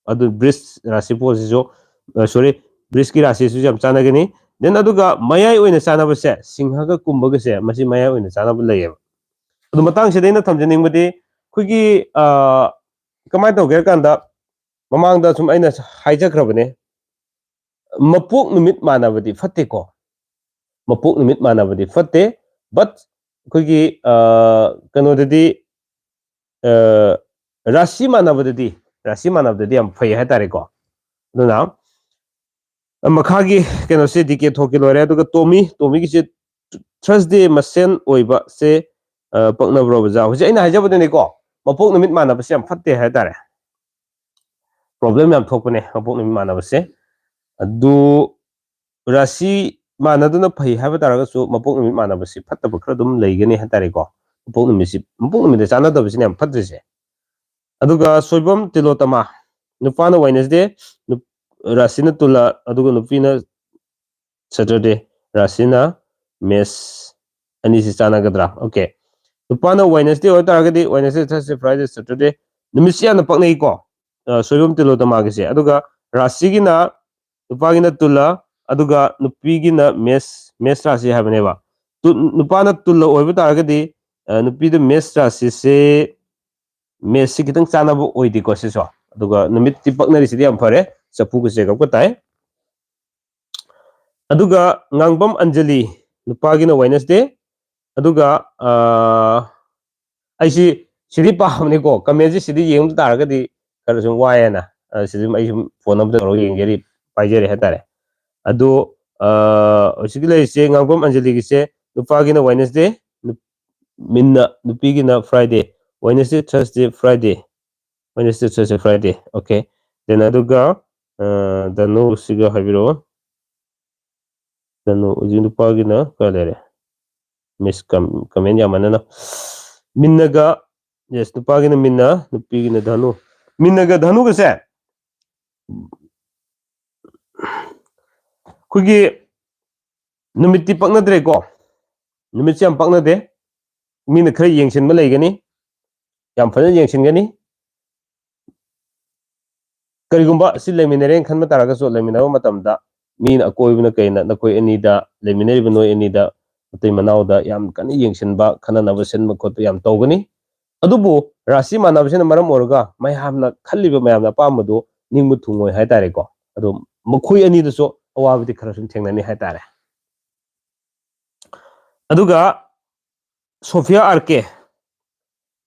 ꯑꯗꯨ ꯕ꯭ꯔꯤꯖ ꯔꯥꯁꯤꯐꯣꯜꯁꯤꯁꯨ, ꯑ, sorry, ꯕ꯭ꯔꯤꯖꯀꯤ ꯔꯥꯁꯤꯁꯨ ꯌꯥꯝ ꯆꯥꯟꯅꯒꯅꯤ꯫ Then ꯑꯗꯨꯒ ꯃꯌꯥꯏ ꯑꯣꯏꯅ ꯆꯥꯟꯅꯕꯁꯦ, ꯁꯤꯡꯍꯒ ꯀꯨꯝꯚꯒꯁꯦ, ꯃꯁꯤ ꯃꯌꯥꯏ ꯑꯣꯏꯅ ꯆꯥꯟꯅꯕ ꯂꯩꯌꯦꯕ꯫ ꯑꯗꯨ ꯃꯇꯥꯡꯁꯤꯗ ꯑꯩꯅ ꯊꯝꯖꯅꯤꯡꯕꯗꯤ, ꯑꯩꯈꯣꯏꯒꯤ, ꯑ, ꯀꯃꯥꯏꯅ ꯇꯧꯒꯦ ꯍꯥꯏ ꯀꯥꯟꯗ, ꯃꯃꯥꯡꯗ ꯁꯨꯝ ꯑꯩꯅ ꯍꯥꯏꯖꯈ꯭ꯔꯕꯅꯦ, ꯃꯄꯣꯛ ꯅꯨꯃꯤꯠ ꯃꯥꯟꯅꯕꯗꯤ ꯐꯠꯇꯦꯀꯣ꯫ ꯃꯄꯣꯛ ꯅꯨꯃꯤꯠ ꯃꯥꯟꯅꯕꯗꯤ ꯐꯠꯇꯦ, but ꯑꯩꯈꯣꯏꯒꯤ, ꯑ, ꯀꯩꯅꯣꯗꯗꯤ, ꯑ, ꯔꯥꯁꯤ ꯃꯥꯟꯅꯕꯗꯗꯤ, ꯔꯥꯁꯤ ꯃꯥꯟꯅꯕꯗꯗꯤ ꯌꯥꯝ ꯐꯩ ꯍꯥꯏꯇꯥꯔꯦꯀꯣ꯫ ꯑꯗꯨꯅ ꯃꯈꯥꯒꯤ ꯀꯩꯅꯣꯁꯦ ꯗꯤ ꯀꯦ ꯊꯣꯛꯀꯦ ꯂꯣꯏꯔꯦ꯫ ꯑꯗꯨꯒ ꯇꯣꯃꯤ, ꯇꯣꯃꯤꯒꯤꯁꯦ Thursday ꯃꯁꯦꯟ ꯑꯣꯏꯕꯁꯦ, ꯑ, ꯄꯛꯅꯕ꯭ꯔꯣ ꯑꯣꯖꯥ? ꯍꯧꯖꯤꯛ ꯑꯩꯅ ꯍꯥꯏꯖꯕꯗꯨꯅꯤꯀꯣ, ꯃꯄꯣꯛ ꯅꯨꯃꯤꯠ ꯃꯥꯟꯅꯕꯁꯦ ꯌꯥꯝ ꯐꯠꯇꯦ ꯍꯥꯏꯇꯥꯔꯦ꯫ Problem ꯌꯥꯝ ꯊꯣꯛꯄꯅꯦ ꯃꯄꯣꯛ ꯅꯨꯃꯤꯠ ꯃꯥꯟꯅꯕꯁꯦ꯫ ꯑꯗꯨ ꯔꯥꯁꯤ ꯃꯥꯟꯅꯗꯨꯅ ꯐꯩ ꯍꯥꯏꯕ ꯇꯥꯔꯒꯁꯨ, ꯃꯄꯣꯛ ꯅꯨꯃꯤꯠ ꯃꯥꯟꯅꯕꯁꯤ ꯐꯠꯇꯕ ꯈꯔ ꯑꯗꯨꯝ ꯂꯩꯒꯅꯤ ꯍꯥꯏꯇꯥꯔꯦꯀꯣ꯫ ꯃꯄꯣꯛ ꯅꯨꯃꯤꯠꯁꯤ, ꯃꯄꯣꯛ ꯅꯨꯃꯤꯠꯇ ꯆꯥꯟꯅꯗꯕꯁꯤꯅ ꯌꯥꯝ ꯐꯠꯇ꯭ꯔꯤꯁꯦ꯫ ꯑꯗꯨꯒ ꯁꯣꯏꯕꯝ ꯇꯤꯂꯣꯇꯃꯥ, ꯅꯨꯄꯥꯅ Wednesday, ꯅꯨꯞ-, ꯔꯥꯁꯤꯅ ꯇꯨꯂꯥ, ꯑꯗꯨꯒ ꯅꯨꯄꯤꯅ Saturday, ꯔꯥꯁꯤꯅ ꯃꯦꯁ, ꯑꯅꯤꯁꯤ ꯆꯥꯟꯅꯒꯗ꯭ꯔꯥ? Okay, ꯅꯨꯄꯥꯅ Wednesday ꯑꯣꯏꯇꯥꯔꯒꯗꯤ Wednesday, Thursday, Friday, Saturday, ꯅꯨꯃꯤꯠꯁꯤ ꯌꯥꯝꯅ ꯄꯛꯅꯩꯀꯣ, ꯑ, ꯁꯣꯏꯕꯝ ꯇꯤꯂꯣꯇꯃꯥꯒꯤꯁꯦ꯫ ꯑꯗꯨꯒ ꯔꯥꯁꯤꯒꯤꯅ, ꯅꯨꯄꯥꯒꯤꯅ ꯇꯨꯂꯥ, ꯑꯗꯨꯒ ꯅꯨꯄꯤꯒꯤꯅ ꯃꯦꯁ, ꯃꯦꯁ ꯔꯥꯁꯤ ꯍꯥꯏꯕꯅꯦꯕ꯫ ꯇꯨ-, ꯅꯨꯄꯥꯅ ꯇꯨꯂꯥ ꯑꯣꯏꯕ ꯇꯥꯔꯒꯗꯤ, ꯑ, ꯅꯨꯄꯤꯗ ꯃꯦꯁ ꯔꯥꯁꯤꯁꯦ, ꯃꯦꯁꯁꯤ ꯈꯤꯇꯪ ꯆꯥꯟꯅꯕ ꯑꯣꯏꯗꯦꯀꯣ ꯁꯤꯁꯨ꯫ ꯑꯗꯨꯒ ꯅꯨꯃꯤꯠꯇꯤ ꯄꯛꯅꯔꯤꯁꯤꯗꯤ ꯌꯥꯝ ꯐꯔꯦ, ꯆꯐꯨꯒ ꯆꯦꯒꯞꯀ ꯇꯥꯏ꯫ ꯑꯗꯨꯒ ꯉꯥꯡꯕꯝ ꯑꯟꯖꯂꯤ, ꯅꯨꯄꯥꯒꯤꯅ Wednesday꯫ ꯑꯗꯨꯒ, ꯑ, ꯑꯩꯁꯤ ꯁꯤꯗꯤ ꯄꯥꯕꯅꯤꯀꯣ, comment ꯁꯤ ꯁꯤꯗꯤ ꯌꯦꯡꯕ ꯇꯥꯔꯒꯗꯤ ꯈꯔ ꯁꯨꯝ ꯋꯥꯏꯌꯦꯅ, ꯑ, ꯁꯤꯗꯤ ꯑꯩ ꯁꯨꯝ phone ꯑꯃꯗ ꯇꯧꯔꯒ ꯌꯦꯡꯖꯔꯤ, ꯄꯥꯏꯖꯔꯤ ꯍꯥꯏꯇꯥꯔꯦ꯫ ꯑꯗꯣ, ꯑ, ꯍꯧꯖꯤꯛꯀꯤ ꯂꯩꯔꯤꯁꯦ ꯉꯥꯡꯕꯝ ꯑꯟꯖꯂꯤꯒꯤꯁꯦ ꯅꯨꯄꯥꯒꯤꯅ Wednesday, ꯅꯨꯞ-, ꯃꯤꯟꯅ, ꯅꯨꯄꯤꯒꯤꯅ Friday, Wednesday, Thursday, Friday, Wednesday, Thursday, Friday, okay꯫ Then ꯑꯗꯨꯒ ꯙꯅꯨꯁꯤꯒ ꯍꯥꯏꯕꯤꯔꯛꯑꯣ꯫ ꯙꯅꯨ ꯍꯧꯖꯤꯛ ꯅꯨꯄꯥꯒꯤꯅ ꯀꯩ ꯂꯩꯔꯦ? ꯃꯤꯁ ꯀꯃꯦꯟ ꯌꯥꯝꯃꯟꯅꯅ꯫ ꯃꯤꯟꯅꯒ, ꯌꯦꯁ, ꯅꯨꯄꯥꯒꯤꯅ ꯃꯤꯟꯅ, ꯅꯨꯄꯤꯒꯤꯅ ꯙꯅꯨ꯫ ꯃꯤꯟꯅꯒ ꯙꯅꯨꯒꯁꯦ ꯑꯩꯈꯣꯏꯒꯤ ꯅꯨꯃꯤꯠꯇꯤ ꯄꯛꯅꯗ꯭ꯔꯦꯀꯣ꯫ ꯅꯨꯃꯤꯠꯁꯦ ꯌꯥꯝ ꯄꯛꯅꯗꯦ꯫ ꯃꯤꯅ ꯈꯔ ꯌꯦꯡꯁꯤꯟꯕ ꯂꯩꯒꯅꯤ, ꯌꯥꯝ ꯐꯖꯅ ꯌꯦꯡꯁꯤꯟꯒꯅꯤ꯫ ꯀꯔꯤꯒꯨꯝꯕ ꯑꯁꯤ ꯂꯩꯃꯤꯟꯅꯔꯦꯅ ꯈꯟꯕ ꯇꯥꯔꯒꯁꯨ, ꯂꯩꯃꯤꯟꯅꯕ ꯃꯇꯝꯗ ꯃꯤꯅ ꯑꯀꯣꯏꯕꯅ ꯀꯩꯅ ꯅꯈꯣꯏ ꯑꯅꯤꯗ, ꯂꯩꯃꯤꯟꯅꯔꯤꯕ ꯅꯣꯏ ꯑꯅꯤꯗ, ꯃꯇꯩ ꯃꯅꯥꯎꯗ ꯌꯥꯝ ꯀꯟꯅ ꯌꯦꯡꯁꯤꯟꯕ, ꯈꯟꯅꯅꯕ ꯁꯤꯟꯕ ꯈꯣꯠꯄ ꯌꯥꯝ ꯇꯧꯒꯅꯤ꯫ ꯑꯗꯨꯕꯨ ꯔꯥꯁꯤ ꯃꯥꯟꯅꯕꯁꯤꯅ ꯃꯔꯝ ꯑꯣꯏꯔꯒ ꯃꯌꯥꯝꯅ ꯈꯜꯂꯤꯕ, ꯃꯌꯥꯝꯅ ꯑꯄꯥꯝꯕꯗꯨ ꯅꯤꯡꯕ ꯊꯨꯡꯉꯣꯏ ꯍꯥꯏꯇꯥꯔꯦꯀꯣ꯫ ꯑꯗꯣ ꯃꯈꯣꯏ ꯑꯅꯤꯗꯁꯨ ꯑꯋꯥꯕꯗꯤ ꯈꯔ ꯁꯨꯝ ꯊꯦꯡꯅꯅꯤ ꯍꯥꯏꯇꯥꯔꯦ꯫ ꯑꯗꯨꯒ ꯁꯣꯐꯤꯌꯥ ꯑꯥꯔ ꯀꯦ,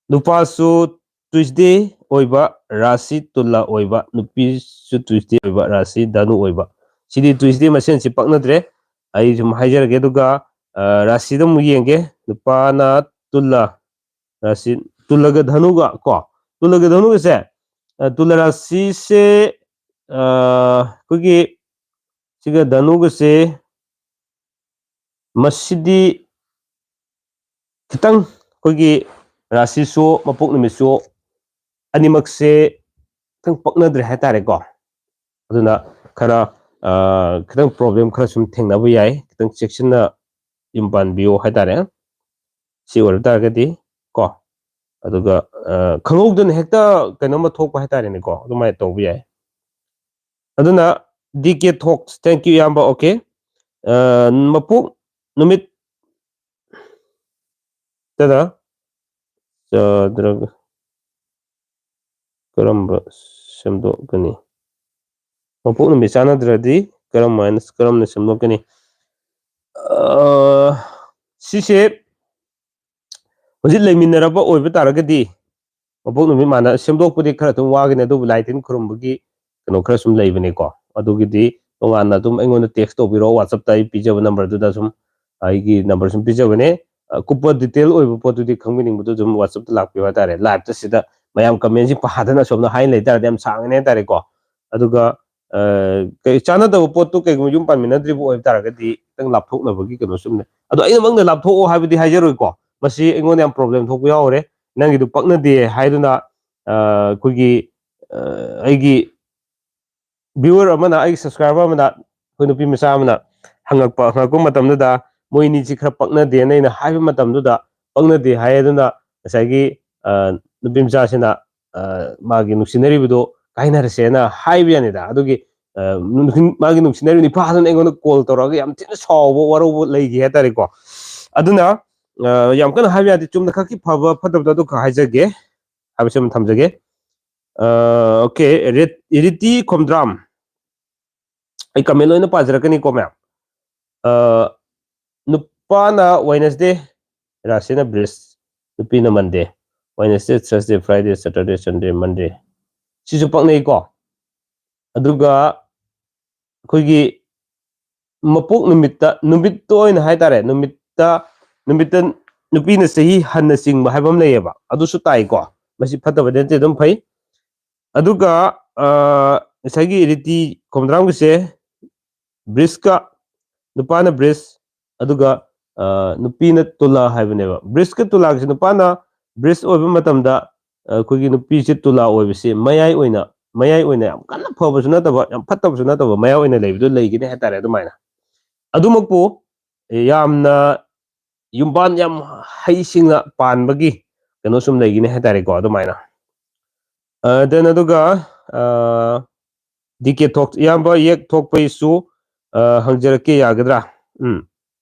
ꯅꯨꯄꯥꯁꯨ ꯇ꯭ꯌꯨꯁꯗꯦ ꯑꯣꯏꯕ, ꯔꯥꯁꯤ ꯇꯨꯂꯥ ꯑꯣꯏꯕ, ꯅꯨꯄꯤꯁꯨ ꯇ꯭ꯌꯨꯁꯗꯦ ꯑꯣꯏꯕ, ꯔꯥꯁꯤ ꯙꯅꯨ ꯑꯣꯏꯕ꯫ ꯁꯤꯗꯤ ꯇ꯭ꯌꯨꯁꯗꯦ ꯃꯁꯦꯟꯁꯤ ꯄꯛꯅꯗ꯭ꯔꯦ꯫ ꯑꯩ ꯁꯨꯝ ꯍꯥꯏꯖꯔꯒꯦ, ꯑꯗꯨꯒ, ꯑ, ꯔꯥꯁꯤꯗ ꯑꯃꯨꯛ ꯌꯦꯡꯒꯦ꯫ ꯅꯨꯄꯥꯅ ꯇꯨꯂꯥ, ꯔꯥꯁꯤ ꯇꯨꯂꯒ ꯙꯅꯨꯒ ꯀꯣ, ꯇꯨꯂꯒ ꯙꯅꯨꯒꯁꯦ, ꯑ, ꯇꯨꯂ ꯔꯥꯁꯤꯁꯦ, ꯑ, ꯑꯩꯈꯣꯏꯒꯤ ꯁꯤꯒ ꯙꯅꯨꯒꯁꯦ, ꯃꯁꯤꯗꯤ ꯈꯤꯇꯪ ꯑꯩꯈꯣꯏꯒꯤ ꯔꯥꯁꯤꯁꯨ, ꯃꯄꯣꯛ ꯅꯨꯃꯤꯠꯁꯨ, ꯑꯅꯤꯃꯛꯁꯦ ꯈꯤꯇꯪ ꯄꯛꯅꯗ꯭ꯔꯦ ꯍꯥꯏꯇꯥꯔꯦꯀꯣ꯫ ꯑꯗꯨꯅ ꯈꯔ, ꯑ, ꯈꯤꯇꯪ ꯄ꯭ꯔꯣꯕ꯭ꯂꯦꯝ ꯈꯔ ꯁꯨꯝ ꯊꯦꯡꯅꯕ ꯌꯥꯏ꯫ ꯈꯤꯇꯪ ꯆꯦꯛꯁꯤꯟꯅ ꯌꯨꯝ ꯄꯥꯟꯕꯤꯌꯣ ꯍꯥꯏꯇꯥꯔꯦ꯫ ꯁꯤ ꯑꯣꯏꯔ ꯇꯥꯔꯒꯗꯤ ꯀꯣ, ꯑꯗꯨꯒ, ꯑ, ꯈꯪꯍꯧꯗꯅ ꯍꯦꯛꯇ ꯀꯩꯅꯣꯝꯃ ꯊꯣꯛꯄ ꯍꯥꯏꯇꯥꯔꯦꯅꯦꯀꯣ, ꯑꯗꯨꯃꯥꯏꯅ ꯇꯧꯕ ꯌꯥꯏ꯫ ꯑꯗꯨꯅ ꯗꯤ ꯀꯦ ꯊꯣꯛꯁ, thank you ꯏꯌꯥꯝꯕ, okay꯫ ꯑ, ꯃꯄꯣꯛ ꯅꯨꯃꯤꯠ ꯇꯗ ꯆꯥꯗ꯭ꯔꯒ ꯀꯔꯝꯕ ꯁꯦꯝꯗꯣꯛꯀꯅꯤ? ꯃꯄꯣꯛ ꯅꯨꯃꯤꯠ ꯆꯥꯟꯅꯗ꯭ꯔꯗꯤ ꯀꯔꯝ ꯍꯥꯏꯅ, ꯀꯔꯝꯅ ꯁꯦꯝꯗꯣꯛꯀꯅꯤ? ꯑ, ꯁꯤꯁꯦ ꯍꯧꯖꯤꯛ ꯂꯩꯃꯤꯟꯅꯔꯕ ꯑꯣꯏꯕ ꯇꯥꯔꯒꯗꯤ, ꯃꯄꯣꯛ ꯅꯨꯃꯤꯠ ꯃꯥꯟꯅ ꯁꯦꯝꯗꯣꯛꯄꯗꯤ ꯈꯔ ꯑꯗꯨꯝ ꯋꯥꯒꯅꯤ, ꯑꯗꯨꯕꯨ ꯂꯥꯏ ꯇꯤꯟ ꯈꯨꯔꯨꯝꯕꯒꯤ ꯀꯩꯅꯣ ꯈꯔ ꯁꯨꯝ ꯂꯩꯕꯅꯤꯀꯣ꯫ ꯑꯗꯨꯒꯤꯗꯤ ꯇꯣꯉꯥꯟꯅ ꯑꯗꯨꯝ ꯑꯩꯉꯣꯟꯗ ꯇꯦꯛꯁ ꯇꯧꯕꯤꯔꯛꯑꯣ, WhatsApp-ꯇ ꯑꯩ ꯄꯤꯖꯕ ꯅꯝꯕꯔꯗꯨꯗ ꯁꯨꯝ, ꯑꯩꯒꯤ ꯅꯝꯕꯔ ꯁꯨꯝ ꯄꯤꯖꯕꯅꯦ꯫ ꯑꯀꯨꯞꯄ ꯗꯤꯇꯦꯜ ꯑꯣꯏꯕ ꯄꯣꯠꯇꯨꯗꯤ ꯈꯪꯕꯤꯅꯤꯡꯕꯗꯨ ꯑꯗꯨꯝ WhatsApp-ꯇ ꯂꯥꯛꯄꯤꯌꯨ ꯍꯥꯏꯇꯥꯔꯦ꯫ Live-ꯇ ꯁꯤꯗ ꯃꯌꯥꯝ ꯀꯃꯦꯟꯁꯤ ꯄꯥꯗꯅ ꯑꯁꯣꯝꯗ ꯍꯥꯏ ꯂꯩꯇꯥꯔꯗꯤ ꯌꯥꯝ ꯁꯥꯡꯉꯅꯤ ꯍꯥꯏꯇꯥꯔꯦꯀꯣ꯫ ꯑꯗꯨꯒ, ꯀꯩ ꯆꯥꯟꯅꯗꯕ ꯄꯣꯠꯇꯣ ꯀꯩꯒꯨꯝꯕ ꯌꯨꯝ ꯄꯥꯟꯃꯤꯟꯅꯗ꯭ꯔꯤꯕ ꯑꯣꯏꯕ ꯇꯥꯔꯒꯗꯤ ꯈꯤꯇꯪ ꯂꯥꯞꯊꯣꯛꯅꯕꯒꯤ ꯀꯩꯅꯣ ꯁꯨꯝ ꯂꯩ꯫ ꯑꯗꯣ ꯑꯩꯅꯃꯛꯅ ꯂꯥꯞꯊꯣꯛꯑꯣ ꯍꯥꯏꯕꯗꯤ ꯍꯥꯏꯖꯔꯣꯏꯀꯣ, ꯃꯁꯤ ꯑꯩꯉꯣꯟꯗ ꯌꯥꯝ ꯄ꯭ꯔꯣꯕ꯭ꯂꯦꯝ ꯊꯣꯛꯄ ꯌꯥꯎꯔꯦ꯫ ꯅꯪꯒꯤꯗꯨ ꯄꯛꯅꯗꯦ ꯍꯥꯏꯗꯨꯅ ꯑꯩꯈꯣꯏꯒꯤ ꯑꯩꯒꯤ ꯚ꯭ꯌꯨꯋꯔ ꯑꯃꯅ, ꯑꯩꯒꯤ ꯁꯕꯁꯀ꯭ꯔꯥꯏꯕꯔ ꯑꯃꯅ, ꯑꯩꯈꯣꯏ ꯅꯨꯄꯤ ꯃꯆꯥ ꯑꯃꯅ ꯍꯪꯉꯛꯄ ꯍꯪꯉꯛꯄ ꯃꯇꯝꯗꯨꯗ ꯃꯣꯏ ꯑꯅꯤꯁꯤ ꯈꯔ ꯄꯛꯅꯗꯦꯅ ꯑꯩꯅ ꯍꯥꯏꯕ ꯃꯇꯝꯗꯨꯗ, ꯄꯛꯅꯗꯦ ꯍꯥꯏ ꯑꯗꯨꯅ ꯉꯁꯥꯏꯒꯤ ꯅꯨꯄꯤ ꯃꯆꯥꯁꯤꯅ ꯃꯥꯒꯤ ꯅꯨꯡꯁꯤꯅꯔꯤꯕꯗꯣ ꯀꯥꯏꯅꯔꯁꯦꯅ ꯍꯥꯏꯕ ꯌꯥꯅꯤꯗ꯫ ꯑꯗꯨꯒꯤ ꯃꯥꯒꯤ ꯅꯨꯡꯁꯤꯅꯔꯤꯕ ꯅꯤꯄꯥꯗꯨꯅ ꯑꯩꯉꯣꯟꯗ ꯀꯣꯜ ꯇꯧꯔꯛꯑꯒ ꯌꯥꯝ ꯊꯤꯅ ꯁꯥꯎꯕ ꯋꯥꯔꯧꯕ ꯂꯩꯈꯤ ꯍꯥꯏꯇꯥꯔꯦꯀꯣ꯫ ꯑꯗꯨꯅ ꯌꯥꯝ ꯀꯟꯅ ꯍꯥꯏꯕ ꯌꯥꯗꯦ, ꯆꯨꯝꯅ ꯈꯛꯀꯤ ꯐꯕ ꯐꯠꯇꯕꯗꯣ ꯑꯗꯨ ꯈꯛ ꯍꯥꯏꯖꯒꯦ, ꯍꯥꯏꯕꯁꯤ ꯑꯃ ꯊꯝꯖꯒꯦ꯫ ꯑꯣꯀꯦ, ꯔꯤꯇꯤ ꯈꯣꯝꯗ꯭ꯔꯥꯝ, ꯑꯩ ꯀꯃꯦꯟ ꯂꯣꯏꯅ ꯄꯥꯖꯔꯛꯀꯅꯤꯀꯣ ꯃꯌꯥꯝ꯫ ꯅꯨꯄꯥꯅ ꯋꯦꯅꯁꯗꯦ, ꯔꯥꯁꯤꯅ ꯕ꯭ꯔꯤꯁ, ꯅꯨꯄꯤꯅ ꯃꯟꯗꯦ꯫ ꯋꯦꯅꯁꯗꯦ, ꯊꯔꯁꯗꯦ, ꯐ꯭ꯔꯥꯏꯗꯦ, ꯁꯦꯇꯔꯗꯦ, ꯁꯟꯗꯦ, ꯃꯟꯗꯦ, ꯁꯤꯁꯨ ꯄꯛꯅꯩꯀꯣ꯫ ꯑꯗꯨꯒ ꯑꯩꯈꯣꯏꯒꯤ ꯃꯄꯣꯛ ꯅꯨꯃꯤꯠꯇ, ꯅꯨꯃꯤꯠꯇ ꯑꯣꯏꯅ ꯍꯥꯏꯇꯥꯔꯦ, ꯅꯨꯃꯤꯠꯇ ꯅꯨꯃꯤꯠꯇ ꯅꯨꯄꯤꯅ ꯆꯍꯤ ꯍꯟꯅ ꯆꯤꯡꯕ ꯍꯥꯏꯕ ꯑꯃ ꯂꯩꯌꯦꯕ, ꯑꯗꯨꯁꯨ ꯇꯥꯏꯀꯣ꯫ ꯃꯁꯤ ꯐꯠꯇꯕꯗꯤ ꯅꯠꯇꯦ, ꯑꯗꯨꯝ ꯐꯩ꯫ ꯑꯗꯨꯒ ꯉꯁꯥꯏꯒꯤ ꯔꯤꯇꯤ ꯈꯣꯝꯗ꯭ꯔꯥꯝꯒꯤꯁꯦ ꯕ꯭ꯔꯤꯁꯀ, ꯅꯨꯄꯥꯅ ꯕ꯭ꯔꯤꯁ, ꯑꯗꯨꯒ ꯅꯨꯄꯤꯅ ꯇꯨꯂꯥ ꯍꯥꯏꯕꯅꯦꯕ꯫ ꯕ꯭ꯔꯤꯁꯀ ꯇꯨꯂꯥꯒꯤꯁꯦ, ꯅꯨꯄꯥꯅ ꯕ꯭ꯔꯤꯁ ꯑꯣꯏꯕ ꯃꯇꯝꯗ ꯑꯩꯈꯣꯏꯒꯤ ꯅꯨꯄꯤꯁꯦ ꯇꯨꯂꯥ ꯑꯣꯏꯕꯁꯤ ꯃꯌꯥꯏ ꯑꯣꯏꯅ, ꯃꯌꯥꯏ ꯑꯣꯏꯅ ꯌꯥꯝ ꯀꯟꯅ ꯐꯕꯁꯨ ꯅꯠꯇꯕ, ꯌꯥꯝ ꯐꯠꯇꯕꯁꯨ ꯅꯠꯇꯕ, ꯃꯌꯥꯏ ꯑꯣꯏꯅ ꯂꯩꯕꯗꯨ ꯂꯩꯒꯅꯤ ꯍꯥꯏꯇꯥꯔꯦ꯫ ꯑꯗꯨꯃꯥꯏꯅ ꯑꯗꯨꯃꯛꯄꯨ ꯌꯥꯝꯅ ꯌꯨꯝꯕꯥꯟ ꯌꯥꯝ ꯍꯩꯁꯤꯡꯅ ꯄꯥꯟꯕꯒꯤ ꯀꯩꯅꯣ ꯁꯨꯝ ꯂꯩꯒꯅꯤ ꯍꯥꯏꯇꯥꯔꯦꯀꯣ꯫ ꯑꯗꯨꯃꯥꯏꯅ ꯗꯦꯟ ꯑꯗꯨꯒ ꯗꯤ ꯀꯦ ꯊꯣꯛ, ꯏꯌꯥꯝꯕ ꯌꯦꯛ ꯊꯣꯛꯄꯩꯁꯨ ꯍꯪꯖꯔꯛꯀꯦ, ꯌꯥꯒꯗ꯭ꯔꯥ? ꯎꯝ,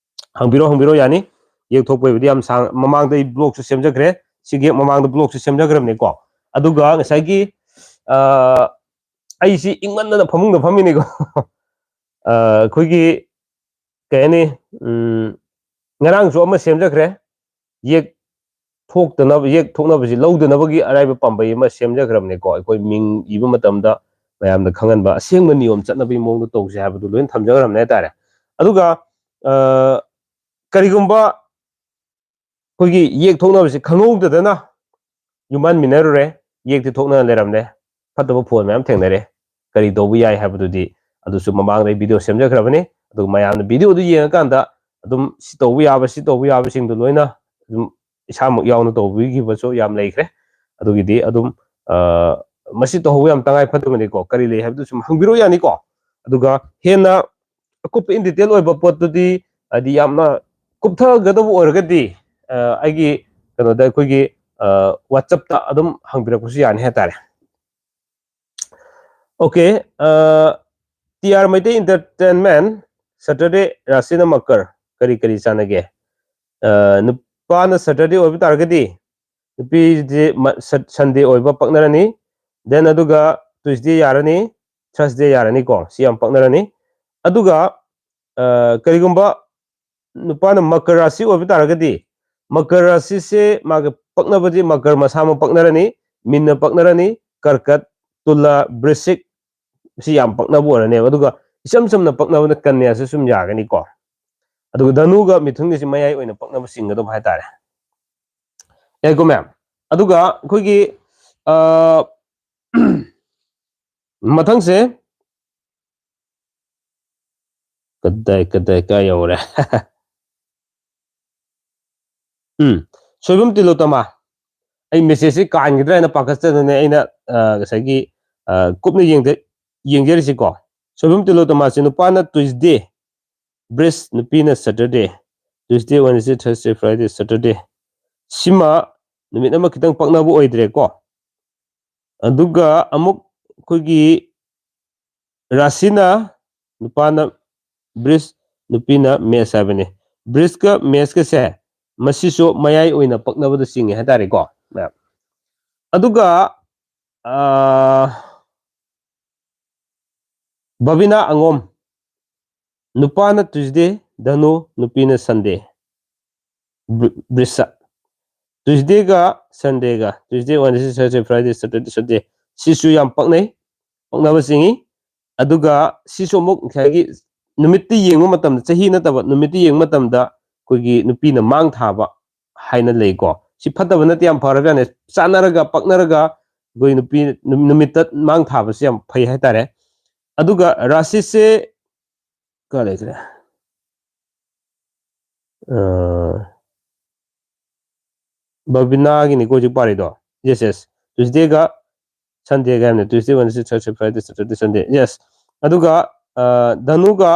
ꯍꯪꯕꯤꯔꯣ, ꯍꯪꯕꯤꯔꯣ, ꯌꯥꯅꯤ꯫ ꯌꯦꯛ ꯊꯣꯛꯄꯩꯕꯨꯗꯤ ꯌꯥꯝ ꯁꯥꯡ, ꯃꯃꯥꯡꯗ ꯑꯩ ꯕ꯭ꯂꯣꯛꯁꯨ ꯁꯦꯝꯖꯈ꯭ꯔꯦ, ꯁꯤꯒꯤ ꯍꯦꯛ ꯃꯃꯥꯡꯗ ꯕ꯭ꯂꯣꯛꯁꯨ ꯁꯦꯝꯖꯈ꯭ꯔꯕꯅꯤꯀꯣ꯫ ꯑꯗꯨꯒ ꯉꯁꯥꯏꯒꯤ ꯑꯩꯁꯤ ꯏꯪꯃꯟꯗꯅ ꯐꯃꯨꯡꯗ ꯐꯝꯃꯤꯅꯤꯀꯣ꯫ ꯑꯩꯈꯣꯏꯒꯤ ꯀꯩ ꯍꯥꯏꯅꯤ, ꯉꯔꯥꯡꯁꯨ ꯑꯃ ꯁꯦꯝꯖꯈ꯭ꯔꯦ, ꯌꯦꯛ ꯊꯣꯛꯇꯅꯕ, ꯌꯦꯛ ꯊꯣꯛꯅꯕꯁꯤ ꯂꯧꯗꯅꯕꯒꯤ ꯑꯔꯥꯏꯕ ꯄꯥꯝꯕꯩ ꯑꯃ ꯁꯦꯝꯖꯈ꯭ꯔꯕꯅꯤꯀꯣ꯫ ꯑꯩꯈꯣꯏ ꯃꯤꯡ ꯏꯕ ꯃꯇꯝꯗ ꯃꯌꯥꯝꯗ ꯈꯪꯍꯟꯕ, ꯑꯁꯦꯡꯕ ꯅꯤꯌꯣꯝ ꯆꯠꯅꯕꯒꯤ ꯃꯑꯣꯡꯗ ꯇꯧꯁꯦ ꯍꯥꯏꯕꯗꯨ ꯂꯣꯏꯅ ꯊꯝꯖꯈ꯭ꯔꯕꯅꯦ ꯍꯥꯏꯇꯥꯔꯦ꯫ ꯑꯗꯨꯒ ꯀꯔꯤꯒꯨꯝꯕ ꯑꯩꯈꯣꯏꯒꯤ ꯌꯦꯛ ꯊꯣꯛꯅꯕꯁꯤ ꯈꯪꯍꯧꯗꯗꯅ ꯌꯨꯝꯍꯟꯃꯤꯟꯅꯔꯨꯔꯦ, ꯌꯦꯛꯇꯤ ꯊꯣꯛꯅ ꯂꯩꯔꯝꯂꯦ, ꯐꯠꯇꯕ ꯐꯣꯟ ꯃꯌꯥꯝ ꯊꯦꯡꯅꯔꯦ꯫ ꯀꯔꯤ ꯇꯧꯕ ꯌꯥꯏ ꯍꯥꯏꯕꯗꯨꯗꯤ ꯑꯗꯨꯁꯨ ꯃꯃꯥꯡꯗ ꯑꯩ ꯚꯤꯗꯤꯑꯣ ꯁꯦꯝꯖꯈ꯭ꯔꯕꯅꯤ꯫ ꯑꯗꯨꯒ ꯃꯌꯥꯝꯅ ꯚꯤꯗꯤꯑꯣꯗꯨ ꯌꯦꯡꯉꯀꯥꯟꯗ ꯑꯗꯨꯝ ꯁꯤ ꯇꯧꯕ ꯌꯥꯕ, ꯁꯤ ꯇꯧꯕ ꯌꯥꯕꯁꯤꯡꯗꯣ ꯂꯣꯏꯅ ꯑꯗꯨꯝ ꯏꯁꯥꯃꯛ ꯌꯥꯎꯅ ꯇꯧꯕꯤꯈꯤꯕꯁꯨ ꯌꯥꯝ ꯂꯩꯈ꯭ꯔꯦ꯫ ꯑꯗꯨꯒꯤꯗꯤ ꯑꯗꯨꯝ, ꯑ, ꯃꯁꯤ ꯇꯧꯍꯧꯕ ꯌꯥꯝ ꯇꯉꯥꯏ ꯐꯗꯕꯅꯤꯀꯣ꯫ ꯀꯔꯤ ꯂꯩ ꯍꯥꯏꯕꯗꯨ ꯁꯨꯝ ꯍꯪꯕꯤꯔꯛꯑꯣ ꯌꯥꯅꯤꯀꯣ꯫ ꯑꯗꯨꯒ ꯍꯦꯟꯅ ꯑꯀꯨꯞꯄ in detail ꯑꯣꯏꯕ ꯄꯣꯠꯇꯨꯗꯤ, ꯍꯥꯏꯗꯤ ꯌꯥꯝꯅ ꯀꯨꯞꯊꯒꯗꯕ ꯑꯣꯏꯔꯒꯗꯤ, ꯑ, ꯑꯩꯒꯤ ꯀꯩꯅꯣꯗ, ꯑꯩꯈꯣꯏꯒꯤ, ꯑ, WhatsApp-ꯇ ꯑꯗꯨꯝ ꯍꯪꯕꯤꯔꯛꯄꯁꯨ ꯌꯥꯅꯤ ꯍꯥꯏꯇꯥꯔꯦ꯫ Okay, ꯑ, T R Meitei Entertainment, Saturday ꯔꯥꯁꯤꯅ Makar, ꯀꯔꯤ ꯀꯔꯤ ꯆꯥꯟꯅꯒꯦ? ꯑ, ꯅꯨꯄꯥꯅ Saturday ꯑꯣꯏꯕ ꯇꯥꯔꯒꯗꯤ ꯅꯨꯄꯤꯁꯦ ꯃ-, ꯁꯠ-, Sunday ꯑꯣꯏꯕ ꯄꯛꯅꯔꯅꯤ꯫ Then ꯑꯗꯨꯒ Tuesday ꯌꯥꯔꯅꯤ, Thursday ꯌꯥꯔꯅꯤꯀꯣ, ꯁꯤ ꯌꯥꯝ ꯄꯛꯅꯔꯅꯤ꯫ ꯑꯗꯨꯒ, ꯑ, ꯀꯔꯤꯒꯨꯝꯕ ꯅꯨꯄꯥꯅ ꯃꯀꯔ ꯔꯥꯁꯤ ꯑꯣꯏꯕ ꯇꯥꯔꯒꯗꯤ, ꯃꯀꯔ ꯔꯥꯁꯤꯁꯦ ꯃꯥꯒ ꯄꯛꯅꯕꯗꯤ ꯃꯀꯔ ꯃꯁꯥꯃꯛ ꯄꯛꯅꯔꯅꯤ, ꯃꯤꯟꯅ ꯄꯛꯅꯔꯅꯤ, ꯀꯔꯀꯠ, ꯇꯨꯂꯥ, ꯕ꯭ꯔꯤꯁꯤꯛ, ꯁꯤ ꯌꯥꯝ ꯄꯛꯅꯕ ꯑꯣꯏꯔꯅꯦꯕ꯫ ꯑꯗꯨꯒ ꯏꯆꯝ ꯆꯝꯅ ꯄꯛꯅꯕꯅ ꯀꯟꯌꯥꯁꯨ ꯁꯨꯝ ꯌꯥꯒꯅꯤꯀꯣ꯫ ꯑꯗꯨꯒ ꯙꯅꯨꯒ ꯃꯤꯊꯨꯟꯒꯤꯁꯤ ꯃꯌꯥꯏ ꯑꯣꯏꯅ ꯄꯛꯅꯕ ꯆꯤꯡꯒꯗꯕ ꯍꯥꯏꯇꯥꯔꯦ꯫ ꯌꯥꯏꯀꯣ ꯃꯌꯥꯝ? ꯑꯗꯨꯒ ꯑꯩꯈꯣꯏꯒꯤ, ꯑ, ꯃꯊꯪꯁꯦ ꯀꯗꯥꯏ, ꯀꯗꯥꯏ, ꯀꯥꯏ ꯌꯧꯔꯦ? ꯎꯝ, ꯁꯣꯏꯕꯝ ꯇꯤꯂꯣꯇꯃꯥ꯫ ꯑꯩ message-ꯁꯤ ꯀꯥꯟꯈꯤꯗ꯭ꯔꯥ ꯍꯥꯏꯅ ꯄꯥꯈꯠꯆꯗꯅ ꯑꯩꯅ, ꯑ, ꯉꯁꯥꯏꯒꯤ, ꯑ, ꯀꯨꯞꯅ ꯌꯦꯡꯗ-, ꯌꯦꯡꯖꯔꯤꯁꯤꯀꯣ꯫ ꯁꯣꯏꯕꯝ ꯇꯤꯂꯣꯇꯃꯥꯁꯤ ꯅꯨꯄꯥꯅ Tuesday, ꯕ꯭ꯔꯤꯁ, ꯅꯨꯄꯤꯅ Saturday, Tuesday, Wednesday, Thursday, Friday, Saturday꯫ ꯁꯤꯃ ꯅꯨꯃꯤꯠ ꯑꯃ ꯈꯤꯇꯪ ꯄꯛꯅꯕ ꯑꯣꯏꯗ꯭ꯔꯦꯀꯣ꯫ ꯑꯗꯨꯒ ꯑꯃꯨꯛ ꯑꯩꯈꯣꯏꯒꯤ ꯔꯥꯁꯤꯅ ꯅꯨꯄꯥꯅ ꯕ꯭ꯔꯤꯁ, ꯅꯨꯄꯤꯅ ꯃꯦꯁ ꯍꯥꯏꯕꯅꯤ꯫ ꯕ꯭ꯔꯤꯁꯀ ꯃꯦꯁꯀꯁꯦ ꯃꯁꯤꯁꯨ ꯃꯌꯥꯏ ꯑꯣꯏꯅ ꯄꯛꯅꯕꯗ ꯆꯤꯡꯉꯦ ꯍꯥꯏꯇꯥꯔꯦꯀꯣ, ꯃꯌꯥꯝ꯫ ꯑꯗꯨꯒ, ꯑ, ꯕꯕꯤꯅꯥ ꯑꯉꯣꯝ, ꯅꯨꯄꯥꯅ Tuesday, ꯙꯅꯨ, ꯅꯨꯄꯤꯅ Sunday꯫ ꯕ꯭ꯔꯤ-, ꯕ꯭ꯔꯤꯁ꯫ Tuesday-ꯒ Sunday-ꯒ, Tuesday, Wednesday, Thursday, Friday, Saturday, Sunday, ꯁꯤꯁꯨ ꯌꯥꯝ ꯄꯛꯅꯩ, ꯄꯛꯅꯕ ꯆꯤꯡꯏ꯫ ꯑꯗꯨꯒ ꯁꯤꯁꯨ ꯑꯃꯨꯛ ꯉꯁꯥꯏꯒꯤ ꯅꯨꯃꯤꯠꯇ ꯌꯦꯡꯕ ꯃꯇꯝꯗ, ꯆꯍꯤ ꯅꯠꯇꯕ, ꯅꯨꯃꯤꯠꯇ ꯌꯦꯡꯕ ꯃꯇꯝꯗ ꯑꯩꯈꯣꯏꯒꯤ ꯅꯨꯄꯤꯅ ꯃꯥꯡ ꯊꯥꯕ ꯍꯥꯏꯅ ꯂꯩꯀꯣ꯫ ꯁꯤ ꯐꯠꯇꯕ ꯅꯠꯇꯦ, ꯌꯥꯝ ꯐꯔꯕꯖꯥꯠꯅꯦ꯫ ꯆꯥꯟꯅꯔꯒ, ꯄꯛꯅꯔꯒ, ꯑꯩꯈꯣꯏ ꯅꯨꯄꯤ ꯅꯨ- ꯅꯨꯃꯤꯠꯇ ꯃꯥꯡ ꯊꯥꯕꯁꯦ ꯌꯥꯝ ꯐꯩ ꯍꯥꯏꯇꯥꯔꯦ꯫ ꯑꯗꯨꯒ ꯔꯥꯁꯤꯁꯦ ꯀꯥꯏ ꯂꯩꯈ꯭ꯔꯦ? ꯕꯕꯤꯅꯥꯒꯤꯅꯤꯀꯣ ꯍꯧꯖꯤꯛ ꯄꯥꯔꯤꯗꯣ꯫ Yes, yes. ꯇ꯭ꯌꯨꯁꯗꯦꯒ ꯁꯟꯗꯦꯒ ꯍꯥꯏꯕꯅꯦ꯫ ꯇ꯭ꯌꯨꯁꯗꯦ, ꯋꯦꯟꯁꯗꯦ, ꯊꯔꯁꯗꯦ, ꯐ꯭ꯔꯥꯏꯗꯦ, ꯁꯦꯇꯔꯗꯦ, ꯁꯟꯗꯦ꯫ ꯌꯦꯁ꯫ ꯑꯗꯨꯒ ꯙꯅꯨꯒ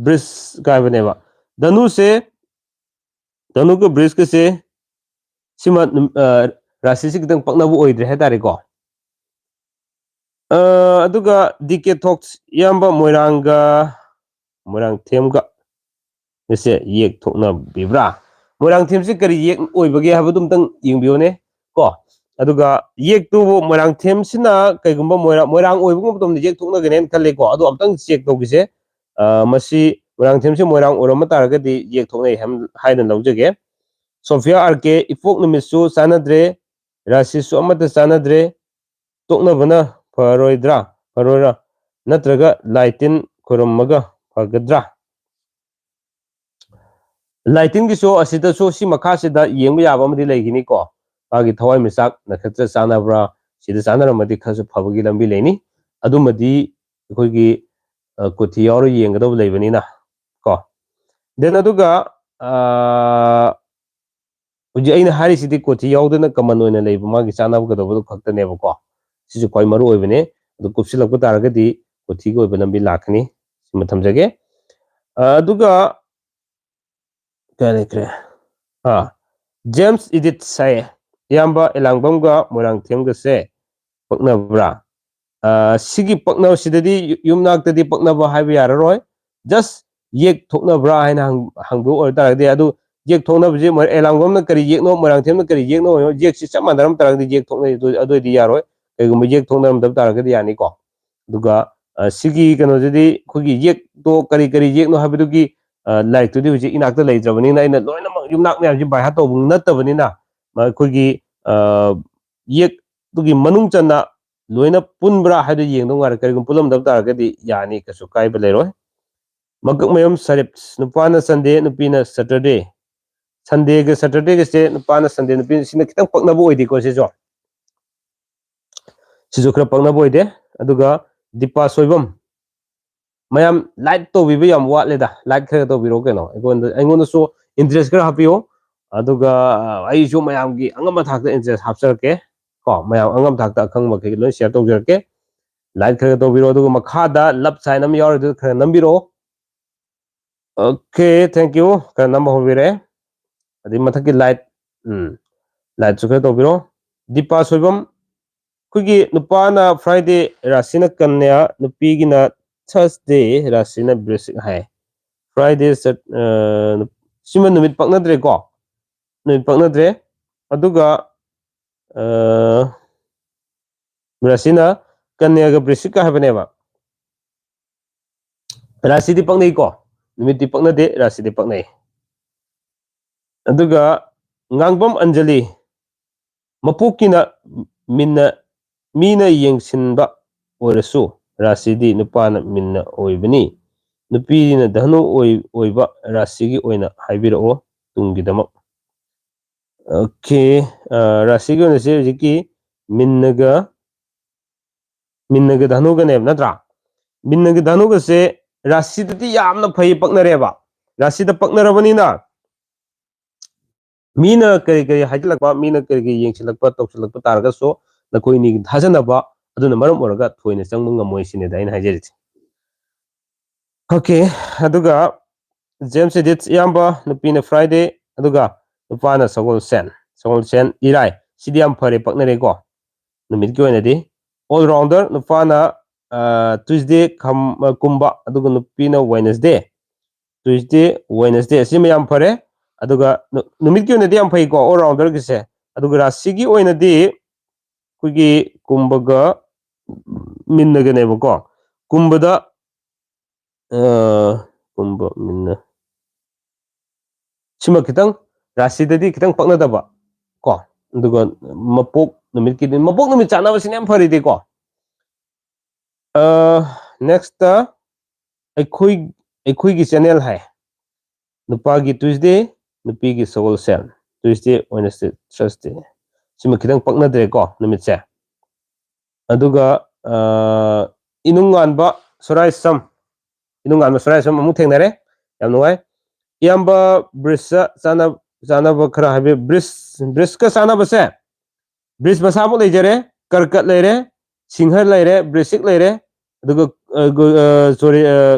ꯕ꯭ꯔꯤꯁ ꯀꯥꯏꯕꯅꯦꯕ꯫ ꯙꯅꯨꯁꯦ, ꯙꯅꯨꯒ ꯕ꯭ꯔꯤꯁꯀꯁꯦ ꯁꯤꯃ ꯔꯥꯁꯤꯁꯤ ꯈꯤꯇꯪ ꯄꯛꯅꯕ ꯑꯣꯏꯗ꯭ꯔꯦ ꯍꯥꯏꯇꯥꯔꯦꯀꯣ꯫ ꯑꯗꯨꯒ ꯗꯤ ꯀꯦ ꯊꯣꯛꯁ ꯏꯌꯥꯝꯕ, ꯃꯣꯏꯔꯥꯡꯒ ꯃꯣꯏꯔꯥꯡꯊꯦꯝꯒ ꯁꯦ ꯌꯦꯛ ꯊꯣꯛꯅꯕꯤꯕ꯭ꯔꯥ? ꯃꯣꯏꯔꯥꯡꯊꯦꯝꯁꯤ ꯀꯔꯤ ꯌꯦꯛ ꯑꯣꯏꯕꯒꯦ ꯍꯥꯏꯕꯗꯨ ꯑꯝꯇꯪ ꯌꯦꯡꯕꯤꯌꯨꯅꯦ ꯀꯣ꯫ ꯑꯗꯨꯒ ꯌꯦꯛꯇꯨꯕꯨ ꯃꯣꯏꯔꯥꯡꯊꯦꯝꯁꯤꯅ ꯀꯩꯒꯨꯝꯕ ꯃꯣꯏꯔꯥꯡ, ꯃꯣꯏꯔꯥꯡ ꯑꯣꯏꯕꯒꯨꯝꯕ ꯃꯇꯝꯗ ꯌꯦꯛ ꯊꯣꯛꯅꯒꯅꯦꯅ ꯈꯜꯂꯦꯀꯣ꯫ ꯑꯗꯣ ꯑꯝꯇꯪ ꯆꯦꯛ ꯇꯧꯈꯤꯁꯦ꯫ ꯃꯁꯤ ꯃꯣꯏꯔꯥꯡꯊꯦꯝꯁꯤ ꯃꯣꯏꯔꯥꯡ ꯑꯣꯏꯔꯝꯕ ꯇꯥꯔꯒꯗꯤ ꯌꯦꯛ ꯊꯣꯛꯅꯩ ꯍꯥꯏꯅ ꯂꯧꯖꯒꯦ꯫ ꯁꯣꯐꯤꯌꯥ ꯑꯥꯔ ꯀꯦ, ꯏꯄꯣꯛ ꯅꯨꯃꯤꯠꯁꯨ ꯆꯥꯟꯅꯗ꯭ꯔꯦ, ꯔꯥꯁꯤꯁꯨ ꯑꯃꯠꯇ ꯆꯥꯟꯅꯗ꯭ꯔꯦ, ꯇꯣꯛꯅꯕꯅ ꯐꯔꯣꯏꯗ꯭ꯔꯥ, ꯐꯔꯣꯏꯔꯥ, ꯅꯠꯇ꯭ꯔꯒ ꯂꯥꯏ ꯇꯤꯟ ꯈꯨꯔꯨꯝꯃꯒ ꯐꯒꯗ꯭ꯔꯥ? ꯂꯥꯏ ꯇꯤꯟꯒꯤꯁꯨ ꯑꯁꯤꯗꯁꯨ ꯁꯤ ꯃꯈꯥꯁꯤꯗ ꯌꯦꯡꯕ ꯌꯥꯕ ꯑꯃꯗꯤ ꯂꯩꯈꯤꯅꯤꯀꯣ꯫ ꯃꯥꯒꯤ ꯊꯋꯥꯏ ꯃꯤꯆꯥꯛ ꯅꯈꯠꯇ꯭ꯔ ꯆꯥꯟꯅꯕ꯭ꯔꯥ, ꯁꯤꯗ ꯆꯥꯟꯅꯔꯝꯃꯗꯤ ꯈꯔꯁꯨ ꯐꯕꯒꯤ ꯂꯝꯕꯤ ꯂꯩꯅꯤ꯫ ꯑꯗꯨꯃꯗꯤ ꯑꯩꯈꯣꯏꯒꯤ ꯀꯨꯊꯤ ꯌꯥꯎꯔ ꯌꯦꯡꯒꯗꯕ ꯂꯩꯕꯅꯤꯅ ꯀꯣ꯫ ꯗꯦꯟ ꯑꯗꯨꯒ ꯍꯧꯖꯤꯛ ꯑꯩꯅ ꯍꯥꯏꯔꯤꯁꯤꯗꯤ ꯀꯣꯊꯤ ꯌꯥꯎꯗꯅ ꯀꯃꯟ ꯑꯣꯏꯅ ꯂꯩꯕ ꯃꯥꯒꯤ ꯆꯥꯅꯕ ꯀꯩꯗꯧꯕꯗꯨ ꯈꯛꯇꯅꯦꯕꯀꯣ꯫ ꯁꯤꯁꯨ ꯈ꯭ꯋꯥꯏ ꯃꯔꯨ ꯑꯣꯏꯕꯅꯦ꯫ ꯑꯗꯨ ꯀꯨꯞꯁꯤꯜꯂꯛꯄ ꯇꯥꯔꯒꯗꯤ ꯀꯣꯊꯤꯒꯤ ꯑꯣꯏꯕ ꯂꯝꯕꯤ ꯂꯥꯛꯀꯅꯤ꯫ ꯁꯤꯃ ꯊꯝꯖꯒꯦ꯫ ꯑꯗꯨꯒ ꯀꯌꯥ ꯂꯩꯈ꯭ꯔꯦ? ꯑꯥ, ꯖꯦꯝꯁ ꯏꯗꯤꯠ ꯁꯥꯏ, ꯏꯌꯥꯝꯕ ꯑꯦꯂꯥꯡꯕꯝꯒ ꯃꯣꯏꯔꯥꯡꯊꯦꯝꯒꯁꯦ ꯄꯛꯅꯕ꯭ꯔꯥ? ꯁꯤꯒꯤ ꯄꯛꯅꯕꯁꯤꯗꯗꯤ ꯌꯨꯝꯅꯥꯛꯇꯗꯤ ꯄꯛꯅꯕ ꯍꯥꯏꯕ ꯌꯥꯔꯔꯣꯏ꯫ ꯖꯁ ꯌꯦꯛ ꯊꯣꯛꯅꯕ꯭ꯔꯥ ꯍꯥꯏꯅ ꯍꯪꯕ ꯑꯣꯏꯕ ꯇꯥꯔꯒꯗꯤ, ꯑꯗꯨ ꯌꯦꯛ ꯊꯣꯛꯅꯕꯁꯤ ꯑꯦꯂꯥꯡꯕꯝꯅ ꯀꯔꯤ ꯌꯦꯛꯅꯣ, ꯃꯣꯏꯔꯥꯡꯊꯦꯝꯅ ꯀꯔꯤ ꯌꯦꯛꯅꯣ, ꯌꯦꯛꯁꯤ ꯆꯞ ꯃꯥꯟꯅꯔꯝ ꯇꯥꯔꯒꯗꯤ ꯌꯦꯛ ꯊꯣꯛꯅꯩ, ꯑꯗꯨ ꯑꯣꯏꯗꯤ ꯌꯥꯔꯣꯏ꯫ ꯀꯩꯒꯨꯝꯕ ꯌꯦꯛ ꯊꯣꯛꯅꯔꯝꯗꯕ ꯇꯥꯔꯒꯗꯤ ꯌꯥꯅꯤꯀꯣ꯫ ꯑꯗꯨꯒ ꯁꯤꯒꯤ ꯀꯩꯅꯣꯁꯤꯗꯤ ꯑꯩꯈꯣꯏꯒꯤ ꯌꯦꯛꯇꯣ ꯀꯔꯤ ꯀꯔꯤ ꯌꯦꯛꯅꯣ ꯍꯥꯏꯕꯗꯨꯒꯤ ꯂꯥꯏꯔꯤꯛꯇꯨꯗꯤ ꯍꯧꯖꯤꯛ ꯏꯅꯥꯛꯇ ꯂꯩꯇ꯭ꯔꯕꯅꯤꯅ ꯑꯩꯅ ꯂꯣꯏꯅꯃꯛ ꯌꯨꯝꯅꯥꯛ ꯃꯌꯥꯝꯁꯤ ꯕꯥꯏꯍꯥꯔꯠ ꯇꯧꯕ ꯅꯠꯇꯕꯅꯤꯅ, ꯑꯩꯈꯣꯏꯒꯤ ꯌꯦꯛꯇꯨꯒꯤ ꯃꯅꯨꯡ ꯆꯟꯅ ꯂꯣꯏꯅ ꯄꯨꯟꯕ꯭ꯔꯥ ꯍꯥꯏꯗꯨ ꯌꯦꯡꯗꯧ ꯉꯥꯏꯔꯦ꯫ ꯀꯔꯤꯒꯨꯝꯕ ꯄꯨꯜꯂꯝꯗꯕ ꯇꯥꯔꯒꯗꯤ ꯌꯥꯅꯤ, ꯀꯩꯁꯨ ꯀꯥꯏꯕ ꯂꯩꯔꯣꯏ꯫ ꯃꯀꯛꯃꯌꯨꯝ ꯁꯔꯤꯞ, ꯅꯨꯄꯥꯅ ꯁꯟꯗꯦ, ꯅꯨꯄꯤꯅ ꯁꯦꯇꯔꯗꯦ꯫ ꯁꯟꯗꯦꯒ ꯁꯦꯇꯔꯗꯦꯒꯁꯦ ꯅꯨꯄꯥꯅ ꯁꯟꯗꯦ, ꯅꯨꯄꯤꯅ, ꯁꯤꯅ ꯈꯤꯇꯪ ꯄꯛꯅꯕ ꯑꯣꯏꯗꯦꯀꯣ ꯁꯤꯁꯨ꯫ ꯁꯤꯁꯨ ꯈꯔ ꯄꯛꯅꯕ ꯑꯣꯏꯗꯦ꯫ ꯑꯗꯨꯒ ꯗꯤꯄꯥ ꯁꯣꯏꯕꯝ, ꯃꯌꯥꯝ ꯂꯥꯏꯛ ꯇꯧꯕꯤꯕ ꯌꯥꯝ ꯋꯥꯠꯂꯦꯗ, ꯂꯥꯏꯛ ꯈꯔ ꯇꯧꯕꯤꯔꯣ ꯀꯩꯅꯣ, ꯑꯩꯉꯣꯟꯗ ꯑꯩꯉꯣꯟꯗꯁꯨ ꯏꯟꯇꯔꯦꯁ ꯈꯔ ꯍꯥꯞꯄꯤꯌꯣ꯫ ꯑꯗꯨꯒ ꯑꯩꯁꯨ ꯃꯌꯥꯝꯒꯤ ꯑꯉꯝꯕ ꯊꯥꯛꯇ ꯏꯟꯇꯔꯦꯁ ꯍꯥꯞꯆꯔꯛꯀꯦ꯫ ꯀꯣ, ꯃꯌꯥꯝ ꯑꯉꯝꯕ ꯊꯥꯛꯇ ꯑꯈꯪꯕ ꯃꯈꯩ ꯂꯣꯏ ꯁꯤꯌꯔ ꯇꯧꯖꯔꯛꯀꯦ꯫ ꯂꯥꯏꯛ ꯈꯔ ꯇꯧꯕꯤꯔꯣ, ꯑꯗꯨꯒ ꯃꯈꯥꯗ ꯂꯞ ꯁꯥꯏꯟ ꯑꯃ ꯌꯥꯎꯔꯤꯗꯨ ꯈꯔ ꯅꯝꯕꯤꯔꯛꯑꯣ꯫ Okay, thank you. ꯈꯔ ꯅꯝꯕ ꯍꯧꯕꯤꯔꯦ꯫ ꯑꯗꯩ ꯃꯊꯛꯀꯤ ꯂꯥꯏꯠ, ꯎꯝ, ꯂꯥꯏꯠꯁꯨ ꯈꯔ ꯇꯧꯕꯤꯔꯣ꯫ ꯗꯤꯄꯥ ꯁꯣꯏꯕꯝ, ꯑꯩꯈꯣꯏꯒꯤ ꯅꯨꯄꯥꯅ ꯐ꯭ꯔꯥꯏꯗꯦ, ꯔꯥꯁꯤꯅ ꯀꯟꯌꯥ, ꯅꯨꯄꯤꯒꯤꯅ ꯊꯔꯁꯗꯦ, ꯔꯥꯁꯤꯅ ꯕ꯭ꯔꯤꯁꯤꯛ ꯍꯥꯏ꯫ ꯐ꯭ꯔꯥꯏꯗꯦ, ꯁꯠ-, ꯑ, ꯁꯤꯃ ꯅꯨꯃꯤꯠ ꯄꯛꯅꯗ꯭ꯔꯦꯀꯣ? ꯅꯨꯃꯤꯠ ꯄꯛꯅꯗ꯭ꯔꯦ꯫ ꯑꯗꯨꯒ, ꯑ, ꯔꯥꯁꯤꯅ ꯀꯟꯌꯥꯒ ꯕ꯭ꯔꯤꯁꯤꯛꯀ ꯍꯥꯏꯕꯅꯦꯕ꯫ ꯔꯥꯁꯤꯗꯤ ꯄꯛꯅꯩꯀꯣ? ꯅꯨꯃꯤꯠꯇꯤ ꯄꯛꯅꯗꯦ, ꯔꯥꯁꯤꯗꯤ ꯄꯛꯅꯩ꯫ ꯑꯗꯨꯒ ꯉꯥꯡꯕꯝ ꯑꯟꯖꯂꯤ, ꯃꯄꯣꯛꯀꯤꯅ ꯃꯤꯟꯅ, ꯃꯤꯅ ꯌꯦꯡꯁꯤꯟꯕ ꯑꯣꯏꯔꯁꯨ, ꯔꯥꯁꯤꯗꯤ ꯅꯨꯄꯥꯅ ꯃꯤꯟꯅ ꯑꯣꯏꯕꯅꯤ꯫ ꯅꯨꯄꯤꯅ ꯙꯅꯨ ꯑꯣꯏ-, ꯑꯣꯏꯕ ꯔꯥꯁꯤꯒꯤ ꯑꯣꯏꯅ ꯍꯥꯏꯕꯤꯔꯛꯑꯣ ꯇꯨꯡꯒꯤꯗꯃꯛ꯫ Okay, ꯑ, ꯔꯥꯁꯤꯒꯤ ꯑꯣꯏꯅꯁꯦ ꯍꯧꯖꯤꯛꯀꯤ ꯃꯤꯟꯅꯒ, ꯃꯤꯟꯅꯒ ꯙꯅꯨꯒꯅꯦꯕ, ꯅꯠꯇ꯭ꯔꯥ? ꯃꯤꯟꯅꯒ ꯙꯅꯨꯒꯁꯦ ꯔꯥꯁꯤꯗꯗꯤ ꯌꯥꯝꯅ ꯐꯩ, ꯄꯛꯅꯔꯦꯕ꯫ ꯔꯥꯁꯤꯗ ꯄꯛꯅꯔꯕꯅꯤꯅ ꯃꯤꯅ ꯀꯔꯤ ꯀꯔꯤ ꯍꯥꯏꯖꯤꯜꯂꯛꯄ, ꯃꯤꯅ ꯀꯔꯤ ꯀꯔꯤ ꯌꯦꯡꯁꯤꯜꯂꯛꯄ, ꯇꯧꯁꯤꯜꯂꯛꯄ ꯇꯥꯔꯒꯁꯨ ꯅꯈꯣꯏ ꯑꯅꯤꯒꯤ ꯊꯥꯖꯅꯕ ꯑꯗꯨꯅ ꯃꯔꯝ ꯑꯣꯏꯔꯒ ꯊꯣꯏꯅ ꯆꯪꯕ ꯉꯝꯃꯣꯏ ꯁꯤꯅꯤꯗ ꯑꯩꯅ ꯍꯥꯏꯖꯔꯤꯁꯦ꯫ Okay, ꯑꯗꯨꯒ ꯖꯦꯝꯁ ꯏꯗꯤꯠ ꯏꯌꯥꯝꯕ, ꯅꯨꯄꯤꯅ ꯐ꯭ꯔꯥꯏꯗꯦ, ꯑꯗꯨꯒ ꯅꯨꯄꯥꯅ ꯁꯒꯣꯜꯁꯦꯟ, ꯁꯒꯣꯜꯁꯦꯟ ꯏꯔꯥꯏ꯫ ꯁꯤꯗꯤ ꯌꯥꯝ ꯐꯔꯦ, ꯄꯛꯅꯔꯦꯀꯣ꯫ ꯅꯨꯃꯤꯠꯀꯤ ꯑꯣꯏꯅꯗꯤ all rounder, ꯅꯨꯄꯥꯅ, ꯑ, ꯇ꯭ꯌꯨꯁꯗꯦ ꯈꯝ-, ꯑ, ꯀꯨꯝꯕ, ꯑꯗꯨꯒ ꯅꯨꯄꯤꯅ ꯋꯦꯅꯁꯗꯦ꯫ ꯇ꯭ꯌꯨꯁꯗꯦ, ꯋꯦꯅꯁꯗꯦ, ꯑꯁꯤꯃ ꯌꯥꯝ ꯐꯔꯦ꯫ ꯑꯗꯨꯒ ꯅꯨ-, ꯅꯨꯃꯤꯠꯀꯤ ꯑꯣꯏꯅꯗꯤ ꯌꯥꯝ ꯐꯩꯀꯣ, all rounderꯒꯤꯁꯦ꯫ ꯑꯗꯨꯒ ꯔꯥꯁꯤꯒꯤ ꯑꯣꯏꯅꯗꯤ ꯑꯩꯈꯣꯏꯒꯤ ꯀꯨꯝꯕꯒ ꯃꯤꯟꯅꯒꯅꯦꯕꯀꯣ꯫ ꯀꯨꯝꯕꯗ, ꯑ, ꯀꯨꯝꯕ, ꯃꯤꯟꯅ꯫ ꯁꯤꯃ ꯈꯤꯇꯪ ꯔꯥꯁꯤꯗꯗꯤ ꯈꯤꯇꯪ ꯄꯛꯅꯗꯕ ꯀꯣ꯫ ꯑꯗꯨꯒ ꯃꯄꯣꯛ ꯅꯨꯃꯤꯠꯀꯤꯗꯤ, ꯃꯄꯣꯛ ꯅꯨꯃꯤꯠ ꯆꯥꯟꯅꯕꯁꯤꯅ ꯌꯥꯝ ꯐꯔꯤꯗꯤꯀꯣ꯫ ꯑ, next ꯑꯩꯈꯣꯏ, ꯑꯩꯈꯣꯏꯒꯤ channel ꯍꯥꯏ꯫ ꯅꯨꯄꯥꯒꯤ ꯇ꯭ꯌꯨꯁꯗꯦ, ꯅꯨꯄꯤꯒꯤ ꯁꯒꯣꯜꯁꯦꯜ꯫ Tuesday, Wednesday, Thursday. ꯁꯤꯃ ꯈꯤꯇꯪ ꯄꯛꯅꯗ꯭ꯔꯦꯀꯣ ꯅꯨꯃꯤꯠꯁꯦ꯫ ꯑꯗꯨꯒ ꯑ, ꯏꯅꯨꯡꯉꯥꯟꯕ ꯁꯣꯔꯥꯏꯁꯝ, ꯏꯅꯨꯡꯉꯥꯟꯕ ꯁꯣꯔꯥꯏꯁꯝ ꯑꯃꯨꯛ ꯊꯦꯡꯅꯔꯦ, ꯌꯥꯝ ꯅꯨꯡꯉꯥꯏ꯫ ꯏꯌꯥꯝꯕ ꯕ꯭ꯔꯤꯖꯇ ꯆꯥꯅ ꯆꯥꯅꯕ ꯈꯔ ꯍꯥꯏꯕꯤꯌꯨ꯫ ꯕ꯭ꯔꯤꯖ ꯕ꯭ꯔꯤꯖꯀ ꯆꯥꯅꯕꯁꯦ, ꯕ꯭ꯔꯤꯖ ꯃꯁꯥꯃꯛ ꯂꯩꯖꯔꯦ, ꯀꯔꯀꯠ ꯂꯩꯔꯦ, ꯁꯤꯡꯍ ꯂꯩꯔꯦ, ꯕ꯭ꯔꯤꯁꯤꯛ ꯂꯩꯔꯦ, ꯑꯗꯨꯒ ꯁꯣꯔꯤ,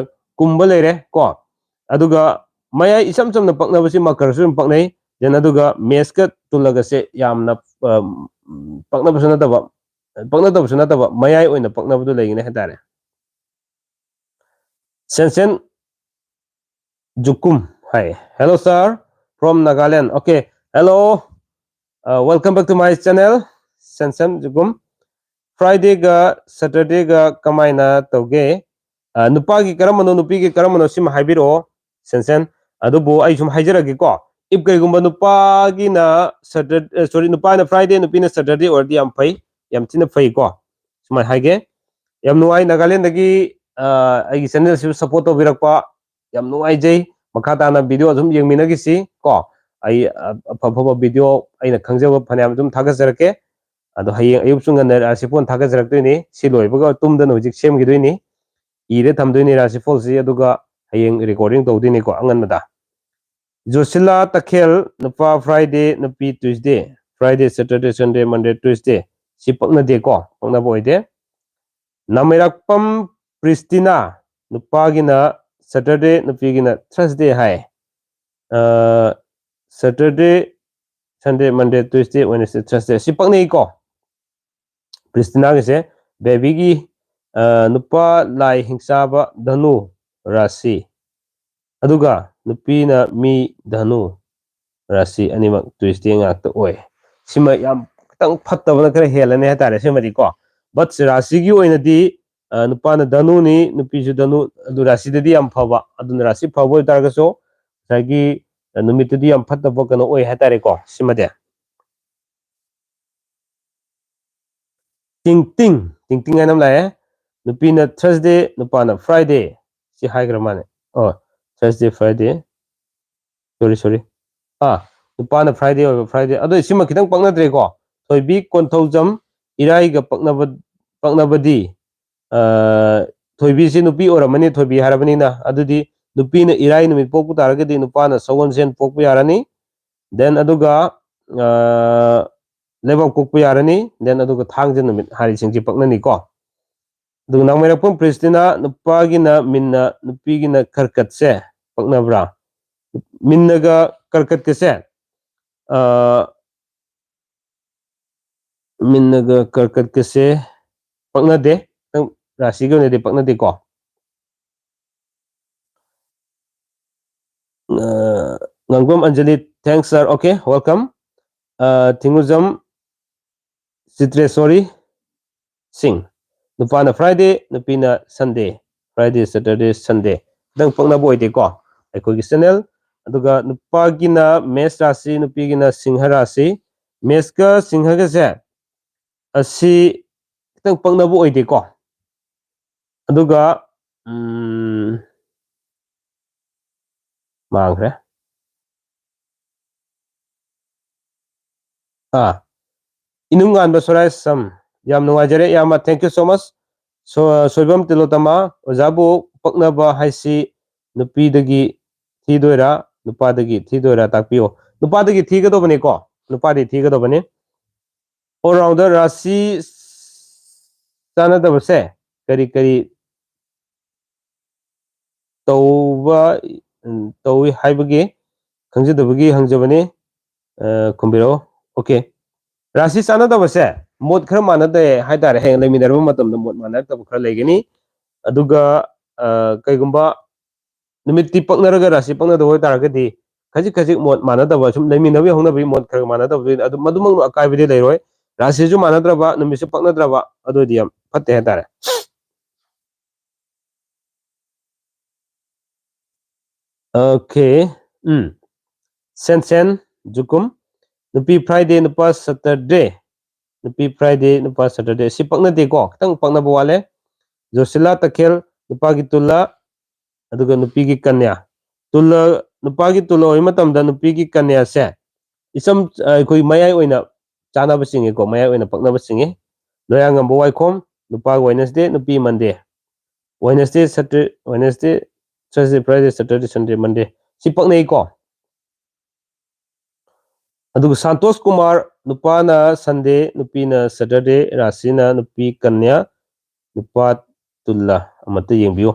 ꯀꯨꯝꯕ ꯂꯩꯔꯦ ꯀꯣ꯫ ꯑꯗꯨꯒ ꯃꯌꯥꯏ ꯏꯆꯝ ꯆꯝꯅ ꯄꯛꯅꯕꯁꯤ ꯃꯀꯔꯁꯨ ꯑꯗꯨꯝ ꯄꯛꯅꯩ꯫ Then ꯑꯗꯨꯒ ꯃꯦꯁꯀ ꯇꯨꯜꯂꯒꯁꯦ ꯌꯥꯝꯅ ꯑ, ꯄꯛꯅꯕꯁꯨ ꯅꯠꯇꯕ, ꯄꯛꯅꯗꯕꯁꯨ ꯅꯠꯇꯕ, ꯃꯌꯥꯏ ꯑꯣꯏꯅ ꯄꯛꯅꯕꯗꯨ ꯂꯩꯒꯅꯤ ꯍꯥꯏꯇꯥꯔꯦ꯫ ꯁꯦꯟꯁꯦꯟ ꯖꯨꯀꯨꯝ ꯍꯥꯏ꯫ Hello sir, from Nagaland. Okay, hello. Uh, welcome back to my channel, ꯁꯦꯟꯁꯦꯟ ꯖꯨꯀꯨꯝ꯫ Fridayꯒ Saturdayꯒ ꯀꯃꯥꯏꯅ ꯇꯧꯒꯦ? ꯑ, ꯅꯨꯄꯥꯒꯤ ꯀꯔꯝꯕꯅꯣ, ꯅꯨꯄꯤꯒꯤ ꯀꯔꯝꯕꯅꯣ, ꯁꯤꯃ ꯍꯥꯏꯕꯤꯔꯛꯑꯣ ꯁꯦꯟꯁꯦꯟ꯫ ꯑꯗꯨꯕꯨ ꯑꯩ ꯁꯨꯝ ꯍꯥꯏꯖꯔꯛꯀꯦꯀꯣ꯫ If ꯀꯩꯒꯨꯝꯕ ꯅꯨꯄꯥꯒꯤꯅ Saturday, sorry, ꯅꯨꯄꯥꯅ Friday, ꯅꯨꯄꯤꯅ Saturday ꯑꯣꯏꯔꯗꯤ ꯌꯥꯝ ꯐꯩ, ꯌꯥꯝ ꯊꯤꯅ ꯐꯩꯀꯣ꯫ ꯁꯨꯃꯥꯏꯅ ꯍꯥꯏꯒꯦ꯫ ꯌꯥꯝ ꯅꯨꯡꯉꯥꯏ ꯅꯥꯒꯥꯂꯦꯟꯗꯒꯤ, ꯑ, ꯑꯩꯒꯤ ꯆꯦꯅꯦꯜꯁꯤꯕꯨ ꯁꯞꯄꯣꯔꯠ ꯇꯧꯕꯤꯔꯛꯄ꯫ ꯌꯥꯝ ꯅꯨꯡꯉꯥꯏꯖꯩ꯫ ꯃꯈꯥ ꯇꯥꯅ ꯚꯤꯗꯤꯑꯣ ꯑꯗꯨꯝ ꯌꯦꯡꯃꯤꯟꯅꯈꯤꯁꯤ ꯀꯣ꯫ ꯑꯩ, ꯑ, ꯑꯐ ꯑꯐꯕ ꯚꯤꯗꯤꯑꯣ ꯑꯩꯅ ꯈꯪꯖꯕ ꯐꯅꯌꯥꯝ ꯑꯗꯨꯝ ꯊꯥꯒꯠꯆꯔꯛꯀꯦ꯫ ꯑꯗꯣ ꯍꯌꯦꯡ ꯑꯌꯨꯛꯁꯨ ꯉꯟꯅ ꯔꯥꯁꯤꯐꯣꯟ ꯊꯥꯒꯠꯆꯔꯛꯇꯣꯏꯅꯤ꯫ ꯁꯤ ꯂꯣꯏꯕꯒ ꯇꯨꯝꯗꯅ ꯍꯧꯖꯤꯛ ꯁꯦꯝꯈꯤꯗꯣꯏꯅꯤ꯫ ꯏꯔꯦ ꯊꯝꯗꯣꯏꯅꯤ ꯔꯥꯁꯤꯐꯣꯜꯁꯤ, ꯑꯗꯨꯒ ꯍꯌꯦꯡ ꯔꯦꯀꯣꯔꯗꯤꯡ ꯇꯧꯗꯣꯏꯅꯤꯀꯣ ꯑꯉꯟꯕꯗ꯫ ꯖꯣꯁꯤꯂꯥ ꯇꯈꯦꯜ, ꯅꯨꯄꯥ Friday, ꯅꯨꯄꯤ Tuesday꯫ Friday, Saturday, Sunday, Monday, Tuesday꯫ ꯁꯤ ꯄꯛꯅꯗꯦꯀꯣ, ꯄꯛꯅꯕ ꯑꯣꯏꯗꯦ꯫ ꯅꯥꯃꯩꯔꯥꯛꯄꯝ ꯄ꯭ꯔꯤꯁꯇꯤꯅꯥ, ꯅꯨꯄꯥꯒꯤꯅ Saturday, ꯅꯨꯄꯤꯒꯤꯅ Thursday ꯍꯥꯏ꯫ ꯑ, Saturday, Sunday, Monday, Tuesday, Wednesday, Thursday꯫ ꯁꯤ ꯄꯛꯅꯩꯀꯣ꯫ ꯄ꯭ꯔꯤꯁꯇꯤꯅꯥꯒꯤꯁꯦ ꯕꯦꯕꯤꯒꯤ, ꯑ, ꯅꯨꯄꯥ ꯂꯥꯏ ꯍꯤꯡꯆꯥꯕ ꯙꯅꯨ ꯔꯥꯁꯤ꯫ ꯑꯗꯨꯒ ꯅꯨꯄꯤꯅ ꯃꯤ ꯙꯅꯨ ꯔꯥꯁꯤ, ꯑꯅꯤꯃꯛ Tuesday ꯉꯥꯛꯇ ꯑꯣꯏ꯫ ꯁꯤꯃ ꯌꯥꯝ ꯈꯤꯇꯪ ꯐꯠꯇꯕꯅ ꯈꯔ ꯍꯦꯜꯂꯅꯤ ꯍꯥꯏꯇꯥꯔꯦ ꯁꯤꯃꯗꯤꯀꯣ꯫ But ꯔꯥꯁꯤꯒꯤ ꯑꯣꯏꯅꯗꯤ, ꯑ, ꯅꯨꯄꯥꯅ ꯙꯅꯨꯅꯤ, ꯅꯨꯄꯤꯁꯨ ꯙꯅꯨ, ꯑꯗꯨ ꯔꯥꯁꯤꯗꯗꯤ ꯌꯥꯝ ꯐꯕ꯫ ꯑꯗꯨꯅ ꯔꯥꯁꯤ ꯐꯕ ꯑꯣꯏꯇꯥꯔꯒꯁꯨ ꯉꯁꯥꯏꯒꯤ, ꯑ, ꯅꯨꯃꯤꯠꯇꯨꯗꯤ ꯌꯥꯝ ꯐꯠꯇꯕ ꯀꯩꯅꯣ ꯑꯣꯏ ꯍꯥꯏꯇꯥꯔꯦꯀꯣ ꯁꯤꯃꯗꯤ꯫ ꯇꯤꯡꯇꯤꯡ, ꯇꯤꯡꯇꯤꯡ ꯍꯥꯏꯅ ꯑꯃ ꯂꯥꯛꯑꯦ꯫ ꯅꯨꯄꯤꯅ Thursday, ꯅꯨꯄꯥꯅ Friday꯫ ꯁꯤ ꯍꯥꯏꯈ꯭ꯔ ꯃꯥꯅꯦ꯫ ꯑꯣ, Thursday, Friday꯫ Sorry, sorry꯫ ꯑꯥ, ꯅꯨꯄꯥꯅ Friday ꯑꯣꯏꯕ, Friday꯫ ꯑꯗꯣ ꯁꯤꯃ ꯈꯤꯇꯪ ꯄꯛꯅꯗ꯭ꯔꯦꯀꯣ꯫ ꯊꯣꯏꯕꯤ ꯀꯣꯟꯊꯧꯖꯝ, ꯏꯔꯥꯏꯒ ꯄꯛꯅꯕ, ꯄꯛꯅꯕꯗꯤ, ꯑ, ꯊꯣꯏꯕꯤꯁꯤ ꯅꯨꯄꯤ ꯑꯣꯏꯔꯝꯃꯅꯤ, ꯊꯣꯏꯕꯤ ꯍꯥꯏꯔꯕꯅꯤꯅ꯫ ꯑꯗꯨꯗꯤ ꯅꯨꯄꯤꯅ ꯏꯔꯥꯏ ꯅꯨꯃꯤꯠ ꯄꯣꯛꯄ ꯇꯥꯔꯒꯗꯤ ꯅꯨꯄꯥꯅ ꯁꯒꯣꯜꯁꯦꯟ ꯄꯣꯛꯄ ꯌꯥꯔꯅꯤ꯫ Then ꯑꯗꯨꯒ, ꯑ, ꯂꯩꯕꯥꯛ ꯄꯣꯛꯄ ꯌꯥꯔꯅꯤ꯫ Then ꯑꯗꯨꯒ ꯊꯥꯡꯖ ꯅꯨꯃꯤꯠ ꯍꯥꯏꯔꯤꯁꯤꯡꯁꯤ ꯄꯛꯅꯅꯤꯀꯣ꯫ ꯑꯗꯨꯒ ꯅꯥꯎꯃꯩꯔꯛꯄꯝ ꯄ꯭ꯔꯤꯁꯇꯤꯅ ꯅꯨꯄꯥꯒꯤꯅ ꯃꯤꯟꯅ, ꯅꯨꯄꯤꯒꯤꯅ ꯀꯔꯀꯠꯁꯦ ꯄꯛꯅꯕ꯭ꯔꯥ? ꯃꯤꯟꯅꯒ ꯀꯔꯀꯠꯀꯁꯦ, ꯑ, ꯃꯤꯟꯅꯒ ꯀꯔꯀꯠꯀꯁꯦ ꯄꯛꯅꯗꯦ꯫ ꯅꯪ ꯔꯥꯁꯤꯒꯤ ꯑꯣꯏꯅꯗꯤ ꯄꯛꯅꯗꯦꯀꯣ꯫ ꯑ, ꯉꯥꯡꯕꯝ Anjali, thanks sir, okay, welcome. ꯑ, ꯊꯤꯡꯉꯨꯖꯝ ꯆꯤꯇ꯭ꯔꯦꯁꯣꯔꯤ ꯁꯤꯡ, ꯅꯨꯄꯥꯅ Friday, ꯅꯨꯄꯤꯅ Sunday, Friday, Saturday, Sunday, ꯈꯤꯇꯪ ꯄꯛꯅꯕ ꯑꯣꯏꯗꯦꯀꯣ ꯑꯩꯈꯣꯏꯒꯤ ꯆꯦꯅꯦꯜ꯫ ꯑꯗꯨꯒ ꯅꯨꯄꯥꯒꯤꯅ ꯃꯦꯁ ꯔꯥꯁꯤ, ꯅꯨꯄꯤꯒꯤꯅ ꯁꯤꯡꯍ ꯔꯥꯁꯤ꯫ ꯃꯦꯁꯀ ꯁꯤꯡꯍꯒꯁꯦ ꯑꯁꯤ ꯈꯤꯇꯪ ꯄꯛꯅꯕ ꯑꯣꯏꯗꯦꯀꯣ꯫ ꯑꯗꯨꯒ, ꯎꯝ, ꯃꯥꯡꯈ꯭ꯔꯦ꯫ ꯑꯥ, ꯏꯅꯨꯡꯉꯥꯟꯕ ꯁꯣꯔꯥꯏ ꯁꯝ, ꯌꯥꯝ ꯅꯨꯡꯉꯥꯏꯖꯔꯦ ꯏꯌꯥꯝꯕ, thank you so much꯫ ꯁꯣ-, ꯁꯣꯏꯕꯝ ꯇꯤꯂꯣꯇꯃ, ꯑꯣꯖꯥꯕꯨ ꯄꯛꯅꯕ ꯍꯥꯏꯁꯤ ꯅꯨꯄꯤꯗꯒꯤ ꯊꯤꯗꯣꯏꯔꯥ, ꯅꯨꯄꯥꯗꯒꯤ ꯊꯤꯗꯣꯏꯔꯥ ꯇꯥꯛꯄꯤꯌꯣ꯫ ꯅꯨꯄꯥꯗꯒꯤ ꯊꯤꯒꯗꯧꯕꯅꯤꯀꯣ, ꯅꯨꯄꯥꯗꯤ ꯊꯤꯒꯗꯧꯕꯅꯤ꯫ All rounder ꯔꯥꯁꯤ ꯆꯥꯟꯅꯗꯕꯁꯦ ꯀꯔꯤ ꯀꯔꯤ ꯇꯧꯕ, ꯎꯝ, ꯇꯧꯏ ꯍꯥꯏꯕꯒꯤ ꯈꯪꯖꯗꯕꯒꯤ ꯍꯪꯖꯕꯅꯤ꯫ ꯑ, ꯈꯨꯝꯕꯤꯔꯛꯑꯣ꯫ Okay꯫ ꯔꯥꯁꯤ ꯆꯥꯟꯅꯗꯕꯁꯦ ꯃꯣꯠ ꯈꯔ ꯃꯥꯟꯅꯗꯦ ꯍꯥꯏꯇꯥꯔꯦ꯫ ꯍꯌꯦꯡ ꯂꯩꯃꯤꯟꯅꯔꯕ ꯃꯇꯝꯗ ꯃꯣꯠ ꯃꯥꯟꯅꯔꯛꯇꯕ ꯈꯔ ꯂꯩꯒꯅꯤ꯫ ꯑꯗꯨꯒ, ꯑ, ꯀꯩꯒꯨꯝꯕ ꯅꯨꯃꯤꯠꯇꯤ ꯄꯛꯅꯔꯒ ꯔꯥꯁꯤ ꯄꯛꯅꯗꯕ ꯑꯣꯏꯇꯥꯔꯒꯗꯤ ꯈꯖꯤꯛ ꯈꯖꯤꯛ ꯃꯣꯠ ꯃꯥꯟꯅꯗꯕ, ꯁꯨꯝ ꯂꯩꯃꯤꯟꯅꯕꯒꯤ ꯍꯧꯅꯕꯒꯤ ꯃꯣꯠ ꯈꯔ ꯃꯥꯟꯅꯗꯕꯗꯨ ꯑꯗꯨꯝ, ꯃꯗꯨꯃꯛꯅ ꯑꯀꯥꯏꯕꯗꯤ ꯂꯩꯔꯣꯏ꯫ ꯔꯥꯁꯤꯁꯨ ꯃꯥꯟꯅꯗ꯭ꯔꯕ, ꯅꯨꯃꯤꯠꯁꯨ ꯄꯛꯅꯗ꯭ꯔꯕ, ꯑꯗꯨ ꯑꯣꯏꯗꯤ ꯌꯥꯝ ꯐꯠꯇꯦ ꯍꯥꯏꯇꯥꯔꯦ꯫ Okay꯫ ꯎꯝ꯫ ꯁꯦꯟ ꯁꯦꯟ ꯖꯨꯀꯨꯝ, ꯅꯨꯄꯤ Friday, ꯅꯨꯄꯥ Saturday꯫ ꯅꯨꯄꯤ Friday, ꯅꯨꯄꯥ Saturday꯫ ꯁꯤ ꯄꯛꯅꯗꯦꯀꯣ, ꯈꯤꯇꯪ ꯄꯛꯅꯕ ꯋꯥꯠꯂꯦ꯫ ꯖꯣꯁꯤꯂꯥ ꯇꯈꯦꯜ, ꯅꯨꯄꯥꯒꯤ ꯇꯨꯂꯥ, ꯑꯗꯨꯒ ꯅꯨꯄꯤꯒꯤ ꯀꯟꯌꯥ꯫ ꯇꯨꯂꯥ, ꯅꯨꯄꯥꯒꯤ ꯇꯨꯂꯥ ꯑꯣꯏꯕ ꯃꯇꯝꯗ ꯅꯨꯄꯤꯒꯤ ꯀꯟꯌꯥꯁꯦ ꯏꯆꯝ, ꯑꯩꯈꯣꯏ ꯃꯌꯥꯏ ꯑꯣꯏꯅ ꯆꯥꯅꯕ ꯆꯤꯡꯉꯤꯀꯣ, ꯃꯌꯥꯏ ꯑꯣꯏꯅ ꯄꯛꯅꯕ ꯆꯤꯡꯉꯤ꯫ ꯂꯣꯌꯥꯉꯝꯕ ꯋꯥꯏꯈꯣꯝ, ꯅꯨꯄꯥ Wednesday, ꯅꯨꯄꯤ Monday. Wednesday, Saturday, Wednesday, Thursday, Friday, Saturday, Sunday, Monday. ꯁꯤ ꯄꯛꯅꯩꯀꯣ꯫ ꯑꯗꯨꯒ ꯁꯥꯟꯇꯣꯁ ꯀꯨꯃꯥꯔ, ꯅꯨꯄꯥꯅ Sunday, ꯅꯨꯄꯤꯅ Saturday, ꯔꯥꯁꯤꯅ ꯅꯨꯄꯤ ꯀꯟꯌꯥ, ꯅꯨꯄꯥ ꯇꯨꯂꯥ꯫ ꯑꯃꯠꯇ ꯌꯦꯡꯕꯤꯌꯨ꯫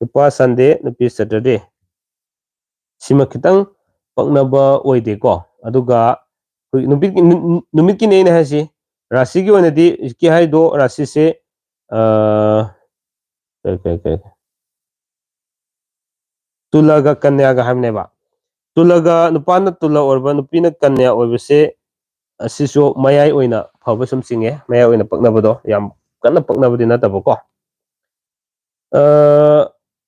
ꯅꯨꯄꯥ Sunday, ꯅꯨꯄꯤ Saturday꯫ ꯁꯤꯃ ꯈꯤꯇꯪ ꯄꯛꯅꯕ ꯑꯣꯏꯗꯦꯀꯣ꯫ ꯑꯗꯨꯒ ꯑꯩꯈꯣꯏ ꯅꯨꯃꯤꯠꯀꯤ, ꯅꯨ-, ꯅꯨꯃꯤꯠꯀꯤꯅꯦ ꯑꯩꯅ ꯍꯥꯏꯁꯤ꯫ ꯔꯥꯁꯤꯒꯤ ꯑꯣꯏꯅꯗꯤ ꯍꯧꯖꯤꯛꯀꯤ ꯍꯥꯏꯗꯣ ꯔꯥꯁꯤꯁꯦ, ꯑ, ꯀꯩ, ꯀꯩ, ꯀꯩ, ꯇꯨꯂꯒ ꯀꯟꯌꯥꯒ ꯍꯥꯏꯕꯅꯦꯕ꯫ ꯇꯨꯂꯒ, ꯅꯨꯄꯥꯅ ꯇꯨꯂ ꯑꯣꯏꯔꯕ, ꯅꯨꯄꯤꯅ ꯀꯟꯌꯥ ꯑꯣꯏꯕꯁꯦ, ꯑꯁꯤꯁꯨ ꯃꯌꯥꯏ ꯑꯣꯏꯅ ꯐꯕ ꯁꯨꯝ ꯆꯤꯡꯉꯦ꯫ ꯃꯌꯥꯏ ꯑꯣꯏꯅ ꯄꯛꯅꯕꯗꯣ, ꯌꯥꯝ ꯀꯟꯅ ꯄꯛꯅꯕꯗꯤ ꯅꯠꯇꯕꯀꯣ꯫ ꯑ,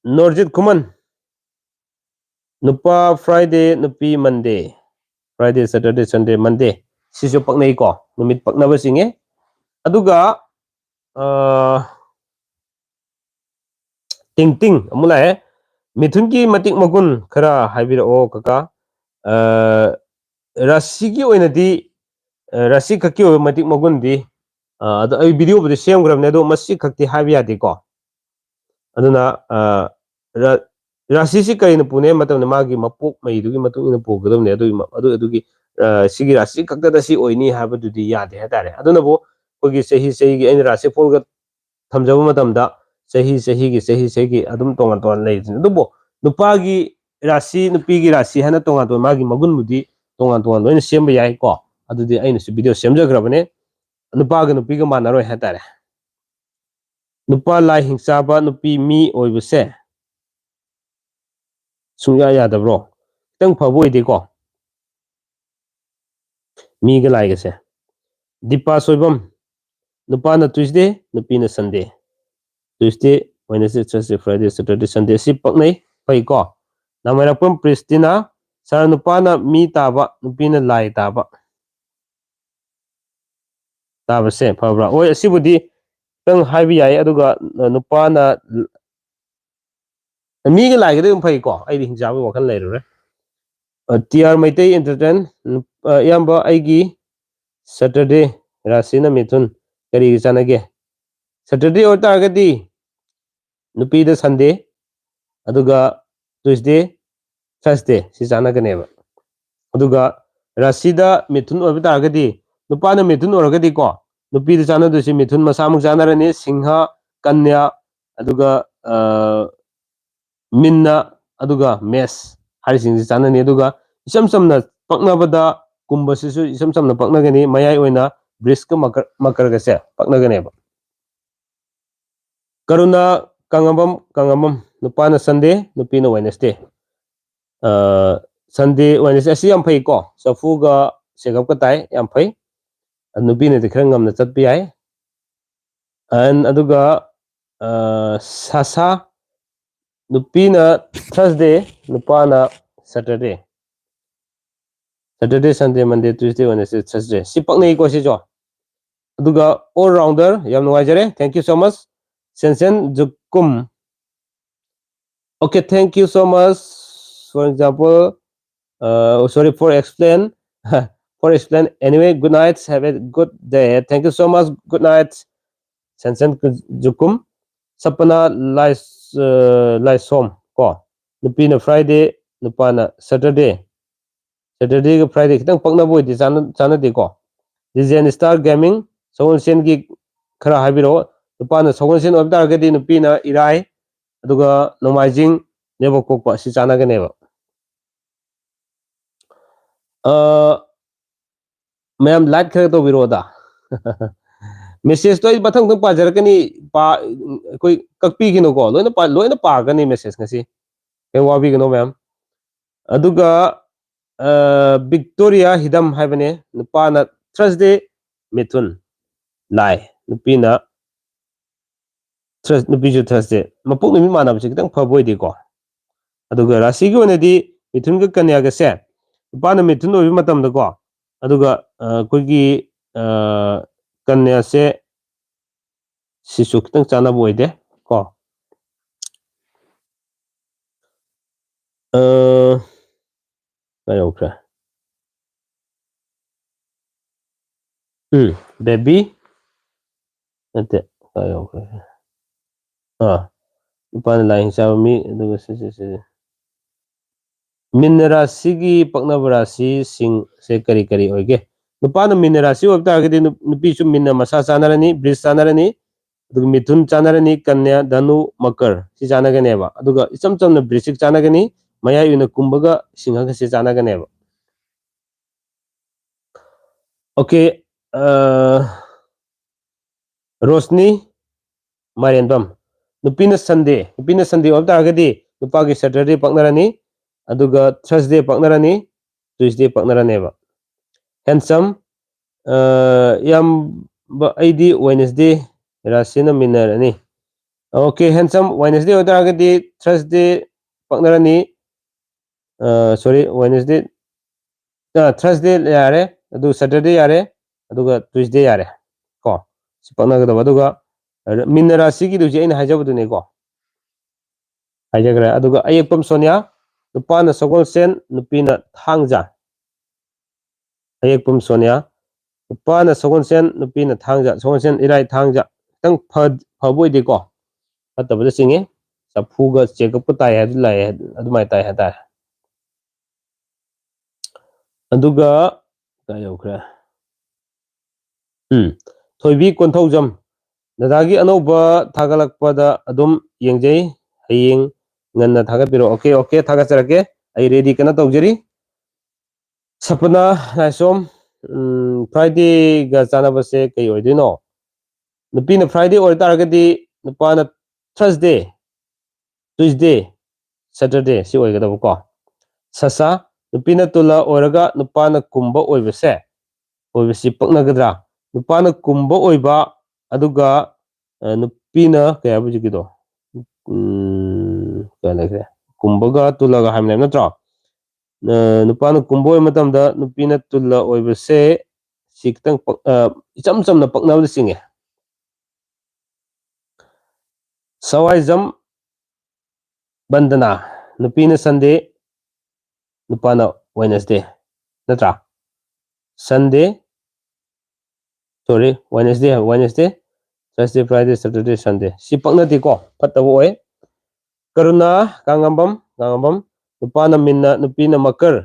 ꯅꯣꯔꯖꯤꯠ ꯈꯨꯃꯟ, ꯅꯨꯄꯥ Friday, ꯅꯨꯄꯤ Monday, Friday, Saturday, Sunday, Monday꯫ ꯁꯤꯁꯨ ꯄꯛꯅꯩꯀꯣ, ꯅꯨꯃꯤꯠ ꯄꯛꯅꯕ ꯆꯤꯡꯉꯦ꯫ ꯑꯗꯨꯒ, ꯑ, ꯇꯤꯡ ꯇꯤꯡ ꯑꯃꯨꯛ ꯂꯥꯛꯑꯦ꯫ ꯃꯤꯊꯨꯟꯒꯤ ꯃꯇꯤꯛ ꯃꯒꯨꯟ ꯈꯔ ꯍꯥꯏꯕꯤꯔꯛꯑꯣ ꯀꯀꯥ꯫ ꯑ, ꯔꯥꯁꯤꯒꯤ ꯑꯣꯏꯅꯗꯤ, ꯑ, ꯔꯥꯁꯤ ꯈꯛꯀꯤ ꯑꯣꯏꯕ ꯃꯇꯤꯛ ꯃꯒꯨꯟꯗꯤ, ꯑ, ꯑꯗꯣ ꯑꯩ video ꯕꯨꯗꯤ ꯁꯦꯝꯈ꯭ꯔꯕꯅꯦ, ꯑꯗꯣ ꯃꯁꯤ ꯈꯛꯇꯤ ꯍꯥꯏꯕ ꯌꯥꯗꯦꯀꯣ꯫ ꯑꯗꯨꯅ, ꯑ, ꯔ-, ꯔꯥꯁꯤꯁꯤ ꯀꯔꯤꯅ ꯄꯨꯅꯩ ꯍꯥꯏꯕ ꯃꯇꯝꯗ ꯃꯥꯒꯤ ꯃꯄꯣꯛ ꯃꯩꯗꯨꯒꯤ ꯃꯇꯨꯡ ꯏꯟꯅ ꯄꯨꯒꯗꯕꯅꯦ꯫ ꯑꯗꯨꯒꯤ ꯃ-, ꯑꯗꯨ, ꯑꯗꯨꯒꯤ, ꯑ, ꯁꯤꯒꯤ ꯔꯥꯁꯤ ꯈꯛꯇꯗ ꯁꯤ ꯑꯣꯏꯅꯤ ꯍꯥꯏꯕꯗꯨꯗꯤ ꯌꯥꯗꯦ ꯍꯥꯏꯇꯥꯔꯦ꯫ ꯑꯗꯨꯅꯕꯨ ꯑꯩꯈꯣꯏꯒꯤ ꯆꯍꯤ ꯆꯍꯤꯒꯤ ꯑꯩꯅ ꯔꯥꯁꯤ ꯐꯣꯜꯒ ꯊꯝꯖꯕ ꯃꯇꯝꯗ ꯆꯍꯤ ꯆꯍꯤꯒꯤ, ꯆꯍꯤ ꯆꯍꯤꯒꯤ ꯑꯗꯨꯝ ꯇꯣꯉꯥꯟ ꯇꯣꯉꯥꯟ ꯂꯩꯔꯤꯁꯤꯅꯤ꯫ ꯑꯗꯨꯕꯨ ꯅꯨꯄꯥꯒꯤ ꯔꯥꯁꯤ, ꯅꯨꯄꯤꯒꯤ ꯔꯥꯁꯤ ꯍꯥꯏꯅ ꯇꯣꯉꯥꯟ ꯇꯣꯉꯥꯟ ꯃꯥꯒꯤ ꯃꯒꯨꯟꯕꯨꯗꯤ ꯇꯣꯉꯥꯟ ꯇꯣꯉꯥꯟ ꯂꯣꯏꯅ ꯁꯦꯝꯕ ꯌꯥꯏꯀꯣ꯫ ꯑꯗꯨꯗꯤ ꯑꯩꯅꯁꯨ video ꯁꯦꯝꯖꯈ꯭ꯔꯕꯅꯦ꯫ ꯅꯨꯄꯥꯒ ꯅꯨꯄꯤꯒ ꯃꯥꯟꯅꯔꯣꯏ ꯍꯥꯏꯇꯥꯔꯦ꯫ ꯅꯨꯄꯥ ꯂꯥꯏ ꯍꯤꯡꯆꯥꯕ, ꯅꯨꯄꯤ ꯃꯤ ꯑꯣꯏꯕꯁꯦ ꯁꯨꯡꯌꯥ ꯌꯥꯗꯕ꯭ꯔꯣ? ꯈꯤꯇꯪ ꯐꯕ ꯑꯣꯏꯗꯦꯀꯣ꯫ ꯃꯤꯒ ꯂꯥꯏꯒꯁꯦ꯫ ꯗꯤꯄꯥ ꯁꯣꯏꯕꯝ, ꯅꯨꯄꯥꯅ Tuesday, ꯅꯨꯄꯤꯅ Sunday꯫ Tuesday, Wednesday, Thursday, Friday, Saturday, Sunday꯫ ꯁꯤ ꯄꯛꯅꯩ, ꯐꯩꯀꯣ꯫ ꯅꯥꯃꯥꯏꯔꯥꯛꯄꯝ ꯄ꯭ꯔꯤꯁꯇꯤꯅ, ꯁꯥꯔ, ꯅꯨꯄꯥꯅ ꯃꯤ ꯇꯥꯕ, ꯅꯨꯄꯤꯅ ꯂꯥꯏ ꯇꯥꯕ꯫ ꯇꯥꯕꯁꯦ ꯐꯕ꯭ꯔꯥ? ꯍꯣꯏ, ꯑꯁꯤꯕꯨꯗꯤ ꯈꯤꯇꯪ ꯍꯥꯏꯕ ꯌꯥꯏ꯫ ꯑꯗꯨꯒ, ꯑ, ꯅꯨꯄꯥꯅ ꯃꯤꯒ ꯂꯥꯏꯒꯗꯤ ꯑꯗꯨꯝ ꯐꯩꯀꯣ, ꯑꯩꯗꯤ ꯍꯤꯡꯆꯥꯕꯒꯤ ꯋꯥꯈꯜ ꯂꯩꯔꯨꯔꯦ꯫ ꯑ, ꯇꯤ ꯑꯥꯔ ꯃꯩꯇꯩ Entertain, ꯑ, ꯏꯌꯥꯝꯕ, ꯑꯩꯒꯤ Saturday ꯔꯥꯁꯤꯅ ꯃꯤꯊꯨꯟ, ꯀꯔꯤꯒ ꯆꯥꯟꯅꯒꯦ? Saturday ꯑꯣꯏꯇꯥꯔꯒꯗꯤ ꯅꯨꯄꯤꯗ Sunday, ꯑꯗꯨꯒ Tuesday, Thursday ꯁꯤ ꯆꯥꯟꯅꯒꯅꯦꯕ꯫ ꯑꯗꯨꯒ ꯔꯥꯁꯤꯗ ꯃꯤꯊꯨꯟ ꯑꯣꯏꯕ ꯇꯥꯔꯒꯗꯤ, ꯅꯨꯄꯥꯅ ꯃꯤꯊꯨꯟ ꯑꯣꯏꯔꯒꯗꯤꯀꯣ, ꯅꯨꯄꯤꯗ ꯆꯥꯟꯅꯗꯣꯏꯁꯤ ꯃꯤꯊꯨꯟ ꯃꯁꯥꯃꯛ ꯆꯥꯟꯅꯔꯅꯤ, ꯁꯤꯡꯍ, ꯀꯟꯌꯥ, ꯑꯗꯨꯒ ꯑ, ꯃꯤꯟꯅ, ꯑꯗꯨꯒ ꯃꯦꯁ ꯍꯥꯏꯔꯤꯁꯤꯡꯁꯤ ꯆꯥꯟꯅꯅꯤ꯫ ꯑꯗꯨꯒ ꯏꯆꯝ ꯆꯝꯅ ꯄꯛꯅꯕꯗ ꯀꯨꯝꯕꯁꯤꯁꯨ ꯏꯆꯝ ꯆꯝꯅ ꯄꯛꯅꯒꯅꯤ꯫ ꯃꯌꯥꯏ ꯑꯣꯏꯅ ꯕ꯭ꯔꯤꯁꯀ ꯃꯀꯔ-, ꯃꯀꯔꯒꯁꯦ ꯄꯛꯅꯒꯅꯦꯕ꯫ ꯀꯔꯨꯅꯥ, ꯀꯪꯉꯕꯝ, ꯀꯪꯉꯕꯝ, ꯅꯨꯄꯥꯅ Sunday, ꯅꯨꯄꯤꯅ Wednesday꯫ ꯑ, Sunday, Wednesday ꯑꯁꯤ ꯌꯥꯝ ꯐꯩꯀꯣ꯫ ꯆꯐꯨꯒ ꯁꯦꯒꯞꯀ ꯇꯥꯏ, ꯌꯥꯝ ꯐꯩ꯫ ꯑ, ꯅꯨꯄꯤꯅꯗꯤ ꯈꯔ ꯉꯝꯅ ꯆꯠꯄ ꯌꯥꯏ꯫ And ꯑꯗꯨꯒ, ꯑ, ꯁꯥꯁꯥ, ꯅꯨꯄꯤꯅ Thursday, ꯅꯨꯄꯥꯅ Saturday꯫ Saturday, Sunday, Monday, Tuesday, Wednesday, Thursday꯫ ꯁꯤ ꯄꯛꯅꯩꯀꯣ ꯁꯤꯁꯨ꯫ ꯑꯗꯨꯒ all rounder, ꯌꯥꯝ ꯅꯨꯡꯉꯥꯏꯖꯔꯦ꯫ Thank you so much, ꯁꯦꯟꯁꯟ ꯖꯨꯀꯨꯝ꯫ Okay, thank you so much. For example, uh, sorry, for explain, for explain. Anyway, good night. Have a good day. Thank you so much. Good night. ꯁꯦꯟꯁꯟ ꯖꯨꯀꯨꯝ꯫ ꯁꯄꯅꯥ ꯂꯥꯏ-, ꯑ, ꯂꯥꯏꯁꯣꯝ ꯀꯣ꯫ ꯅꯨꯄꯤꯅ Friday, ꯅꯨꯄꯥꯅ Saturday꯫ Saturdayꯒ Friday ꯈꯤꯇꯪ ꯄꯛꯅꯕ ꯑꯣꯏꯗꯤ ꯆꯥꯟꯅ-, ꯆꯥꯟꯅꯗꯦꯀꯣ꯫ Legend Star Gaming, ꯁꯒꯣꯜꯁꯦꯟꯒꯤ ꯈꯔ ꯍꯥꯏꯕꯤꯔꯛꯑꯣ꯫ ꯅꯨꯄꯥꯅ ꯁꯒꯣꯜꯁꯦꯟ ꯑꯣꯏꯕ ꯇꯥꯔꯒꯗꯤ ꯅꯨꯄꯤꯅ ꯏꯔꯥꯏ, ꯑꯗꯨꯒ ꯅꯣꯡꯃꯥꯏꯖꯤꯡ, ꯂꯩꯕꯥꯛꯄꯣꯛꯄ ꯑꯁꯤ ꯆꯥꯟꯅꯒꯅꯦꯕ꯫ ꯑ, ꯃꯌꯥꯝ like ꯈꯔ ꯇꯧꯕꯤꯔꯛꯑꯣꯗ꯫ Messageꯇꯣ ꯑꯩ ꯃꯊꯪ ꯃꯊꯪ ꯄꯥꯖꯔꯛꯀꯅꯤ꯫ ꯄꯥ-, ꯑꯩꯈꯣꯏ ꯀꯛꯄꯤꯈꯤꯅꯨꯀꯣ꯫ ꯂꯣꯏꯅ ꯄꯥ-, ꯂꯣꯏꯅ ꯄꯥꯒꯅꯤ message ꯉꯁꯤ꯫ ꯀꯩꯝ ꯋꯥꯕꯤꯒꯅꯨ ꯃꯌꯥꯝ꯫ ꯑꯗꯨꯒ, ꯑ, ꯕꯤꯛꯇꯣꯔꯤꯌꯥ ꯍꯤꯗꯝ ꯍꯥꯏꯕꯅꯦ꯫ ꯅꯨꯄꯥꯅ Thursday, ꯃꯤꯊꯨꯟ, ꯂꯥꯏ꯫ ꯅꯨꯄꯤꯅ Thurs-, ꯅꯨꯄꯤꯁꯨ Thursday꯫ ꯃꯄꯣꯛ ꯅꯨꯃꯤꯠ ꯃꯥꯟꯅꯕꯁꯦ ꯈꯤꯇꯪ ꯐꯕ ꯑꯣꯏꯗꯦꯀꯣ꯫ ꯑꯗꯨꯒ ꯔꯥꯁꯤꯒꯤ ꯑꯣꯏꯅꯗꯤ ꯃꯤꯊꯨꯟꯒ ꯀꯟꯌꯥꯒꯁꯦ, ꯅꯨꯄꯥꯅ ꯃꯤꯊꯨꯟ ꯑꯣꯏꯕ ꯃꯇꯝꯗꯀꯣ, ꯑꯗꯨꯒ, ꯑ, ꯑꯩꯈꯣꯏꯒꯤ, ꯑ, ꯀꯟꯌꯥꯁꯦ ꯁꯤꯁꯨ ꯈꯤꯇꯪ ꯆꯥꯟꯅꯕ ꯑꯣꯏꯗꯦ ꯀꯣ꯫ ꯑ, ꯀꯥꯏ ꯌꯧꯈ꯭ꯔꯦ? ꯎꯝ, baby ꯅꯠꯇꯦ꯫ ꯀꯥꯏ ꯌꯧꯈ꯭ꯔꯦ? ꯑꯥ, ꯅꯨꯄꯥꯅ ꯂꯥꯏ ꯍꯤꯡꯆꯥꯕ ꯃꯤ, ꯑꯗꯨꯒ ꯁꯤ, ꯁꯤ, ꯁꯤ, ꯁꯤ꯫ ꯃꯤꯟꯅ ꯔꯥꯁꯤꯒꯤ ꯄꯛꯅꯕ ꯔꯥꯁꯤꯁꯤꯡꯁꯦ ꯀꯔꯤ ꯀꯔꯤ ꯑꯣꯏꯒꯦ? ꯅꯨꯄꯥꯅ ꯃꯤꯟꯅ ꯔꯥꯁꯤ ꯑꯣꯏꯕ ꯇꯥꯔꯒꯗꯤ ꯅꯨ-, ꯅꯨꯄꯤꯁꯨ ꯃꯤꯟꯅ ꯃꯁꯥ ꯆꯥꯅꯔꯅꯤ, ꯕ꯭ꯔꯤꯖ ꯆꯥꯅꯔꯅꯤ, ꯑꯗꯨꯒ ꯃꯤꯊꯨꯟ ꯆꯥꯅꯔꯅꯤ, ꯀꯟꯌꯥ, ꯙꯅꯨ, ꯃꯀꯔ ꯁꯤ ꯆꯥꯅꯒꯅꯦꯕ꯫ ꯑꯗꯨꯒ ꯏꯆꯝ ꯆꯝꯅ ꯕ꯭ꯔꯤꯖꯁꯤꯛ ꯆꯥꯅꯒꯅꯤ, ꯃꯌꯥꯏ ꯑꯣꯏꯅ ꯀꯨꯝꯕꯒ ꯁꯤꯡꯍꯒꯁꯦ ꯆꯥꯅꯒꯅꯦꯕ꯫ ꯑꯣꯀꯦ, ꯑ, ꯔꯣꯁꯅꯤ ꯃꯥꯏꯔꯦꯟꯕꯝ꯫ ꯅꯨꯄꯤꯅ ꯁꯟꯗꯦ, ꯅꯨꯄꯤꯅ ꯁꯟꯗꯦ ꯑꯣꯏꯕ ꯇꯥꯔꯒꯗꯤ ꯅꯨꯄꯥꯒꯤ ꯁꯦꯇꯔꯗꯦ ꯄꯛꯅꯔꯅꯤ, ꯑꯗꯨꯒ ꯊꯔꯁꯗꯦ ꯄꯛꯅꯔꯅꯤ, ꯇ꯭ꯌꯨꯁꯗꯦ ꯄꯛꯅꯔꯅꯦꯕ꯫ ꯍꯦꯟꯁꯝ, ꯑ, ꯏꯌꯥꯝꯕ, ꯑꯩꯗꯤ ꯋꯦꯅꯁꯗꯦ ꯔꯥꯁꯤꯅ ꯃꯤꯟꯅꯔꯅꯤ꯫ ꯑꯣꯀꯦ, ꯍꯦꯟꯁꯝ, ꯋꯦꯅꯁꯗꯦ ꯑꯣꯏ ꯇꯥꯔꯒꯗꯤ ꯊꯔꯁꯗꯦ ꯄꯛꯅꯔꯅꯤ, ꯑ, ꯁꯣꯔꯤ, ꯋꯦꯅꯁꯗꯦ, ꯑ, ꯊꯔꯁꯗꯦ ꯌꯥꯔꯦ, ꯑꯗꯨ ꯁꯦꯇꯔꯗꯦ ꯌꯥꯔꯦ, ꯑꯗꯨꯒ ꯇ꯭ꯌꯨꯁꯗꯦ ꯌꯥꯔꯦ꯫ ꯀꯣ, ꯁꯤ ꯄꯛꯅꯒꯗꯕ꯫ ꯑꯗꯨꯒ ꯃꯤꯟꯅ ꯔꯥꯁꯤꯒꯤꯗꯨꯁꯦ ꯑꯩꯅ ꯍꯥꯏꯖꯕꯗꯨꯅꯦꯀꯣ꯫ ꯍꯥꯏꯖꯈ꯭ꯔꯦ꯫ ꯑꯗꯨꯒ ꯑꯌꯦꯛꯄꯝ ꯁꯣꯅꯤꯌꯥ, ꯅꯨꯄꯥꯅ ꯁꯒꯣꯜꯁꯦꯟ, ꯅꯨꯄꯤꯅ ꯊꯥꯡꯖ꯫ ꯑꯌꯦꯛꯄꯝ ꯁꯣꯅꯤꯌꯥ, ꯅꯨꯄꯥꯅ ꯁꯒꯣꯜꯁꯦꯟ, ꯅꯨꯄꯤꯅ ꯊꯥꯡꯖ꯫ ꯁꯒꯣꯜꯁꯦꯟ, ꯏꯔꯥꯏ, ꯊꯥꯡꯖ꯫ ꯈꯤꯇꯪ ꯐ-, ꯐꯕ ꯑꯣꯏꯗꯦꯀꯣ꯫ ꯐꯠꯇꯕꯗ ꯆꯤꯡꯉꯦ꯫ ꯆꯐꯨꯒ ꯆꯦꯒꯞꯀ ꯇꯥꯏ ꯍꯥꯏꯕꯗꯨ ꯂꯥꯛꯑꯦ, ꯑꯗꯨꯃꯥꯏꯅ ꯇꯥꯏ ꯍꯥꯏꯇꯥꯔꯦ꯫ ꯑꯗꯨꯒ ꯀꯥꯏ ꯌꯧꯈ꯭ꯔꯦ? ꯎꯝ, ꯊꯣꯏꯕꯤ ꯀꯣꯟꯊꯧꯖꯝ, ꯗꯗꯥꯒꯤ ꯑꯅꯧꯕ ꯊꯥꯒꯠꯂꯛꯄꯗ ꯑꯗꯨꯝ ꯌꯦꯡꯖꯩ, ꯍꯌꯦꯡ ꯉꯟꯅ ꯊꯥꯒꯠꯄꯤꯔꯛꯑꯣ꯫ Okay, okay, ꯊꯥꯒꯠꯆꯔꯛꯀꯦ꯫ ꯑꯩ ꯔꯦꯗꯤ ꯀꯟꯅ ꯇꯧꯖꯔꯤ꯫ ꯁꯄꯅꯥ ꯂꯥꯏꯁꯣꯝ, ꯎꯝ, ꯐ꯭ꯔꯥꯏꯗꯦꯒ ꯆꯥꯟꯅꯕꯁꯦ ꯀꯩ ꯑꯣꯏꯗꯣꯏꯅꯣ? ꯅꯨꯄꯤꯅ ꯐ꯭ꯔꯥꯏꯗꯦ ꯑꯣꯏꯇꯥꯔꯒꯗꯤ ꯅꯨꯄꯥꯅ ꯊꯔꯁꯗꯦ, ꯇ꯭ꯌꯨꯁꯗꯦ, ꯁꯦꯇꯔꯗꯦ ꯁꯤ ꯑꯣꯏꯒꯗꯕꯀꯣ꯫ ꯁꯁꯥ, ꯅꯨꯄꯤꯅ ꯇꯨꯂ ꯑꯣꯏꯔꯒ ꯅꯨꯄꯥꯅ ꯀꯨꯝꯕ ꯑꯣꯏꯕꯁꯦ, ꯑꯣꯏꯕꯁꯤ ꯄꯛꯅꯒꯗ꯭ꯔꯥ? ꯅꯨꯄꯥꯅ ꯀꯨꯝꯕ ꯑꯣꯏꯕ, ꯑꯗꯨꯒ, ꯑ, ꯅꯨꯄꯤꯅ ꯀꯩ ꯍꯥꯏꯕ ꯍꯧꯖꯤꯛꯀꯤꯗꯣ? ꯎꯝ, ꯀꯩ ꯂꯩꯈ꯭ꯔꯦ? ꯀꯨꯝꯕꯒ ꯇꯨꯂꯒ ꯍꯥꯏꯕꯅꯦꯕ ꯅꯠꯇ꯭ꯔꯣ? ꯑ, ꯅꯨꯄꯥꯅ ꯀꯨꯝꯕ ꯑꯣꯏꯕ ꯃꯇꯝꯗ ꯅꯨꯄꯤꯅ ꯇꯨꯂ ꯑꯣꯏꯕꯁꯦ ꯁꯤ ꯈꯤꯇꯪ ꯄꯛ-, ꯑ, ꯏꯆꯝ ꯆꯝꯅ ꯄꯛꯅꯕꯗ ꯆꯤꯡꯉꯦ꯫ ꯁꯋꯥꯏꯖꯝ ꯕꯟꯗꯅꯥ, ꯅꯨꯄꯤꯅ ꯁꯟꯗꯦ, ꯅꯨꯄꯥꯅ ꯋꯦꯅꯁꯗꯦ, ꯅꯠꯇ꯭ꯔꯥ? ꯁꯟꯗꯦ, ꯁꯣꯔꯤ, ꯋꯦꯅꯁꯗꯦ ꯍꯥꯏꯕ, Wednesday, Thursday, Friday, Saturday, Sunday. ꯁꯤ ꯄꯛꯅꯗꯦꯀꯣ, ꯐꯠꯇꯕ ꯑꯣꯏ꯫ ꯀꯔꯨꯅꯥ, ꯀꯥꯉꯝꯕꯝ, ꯀꯥꯉꯝꯕꯝ, ꯅꯨꯄꯥꯅ ꯃꯤꯟꯅ, ꯅꯨꯄꯤꯅ ꯃꯀꯔ꯫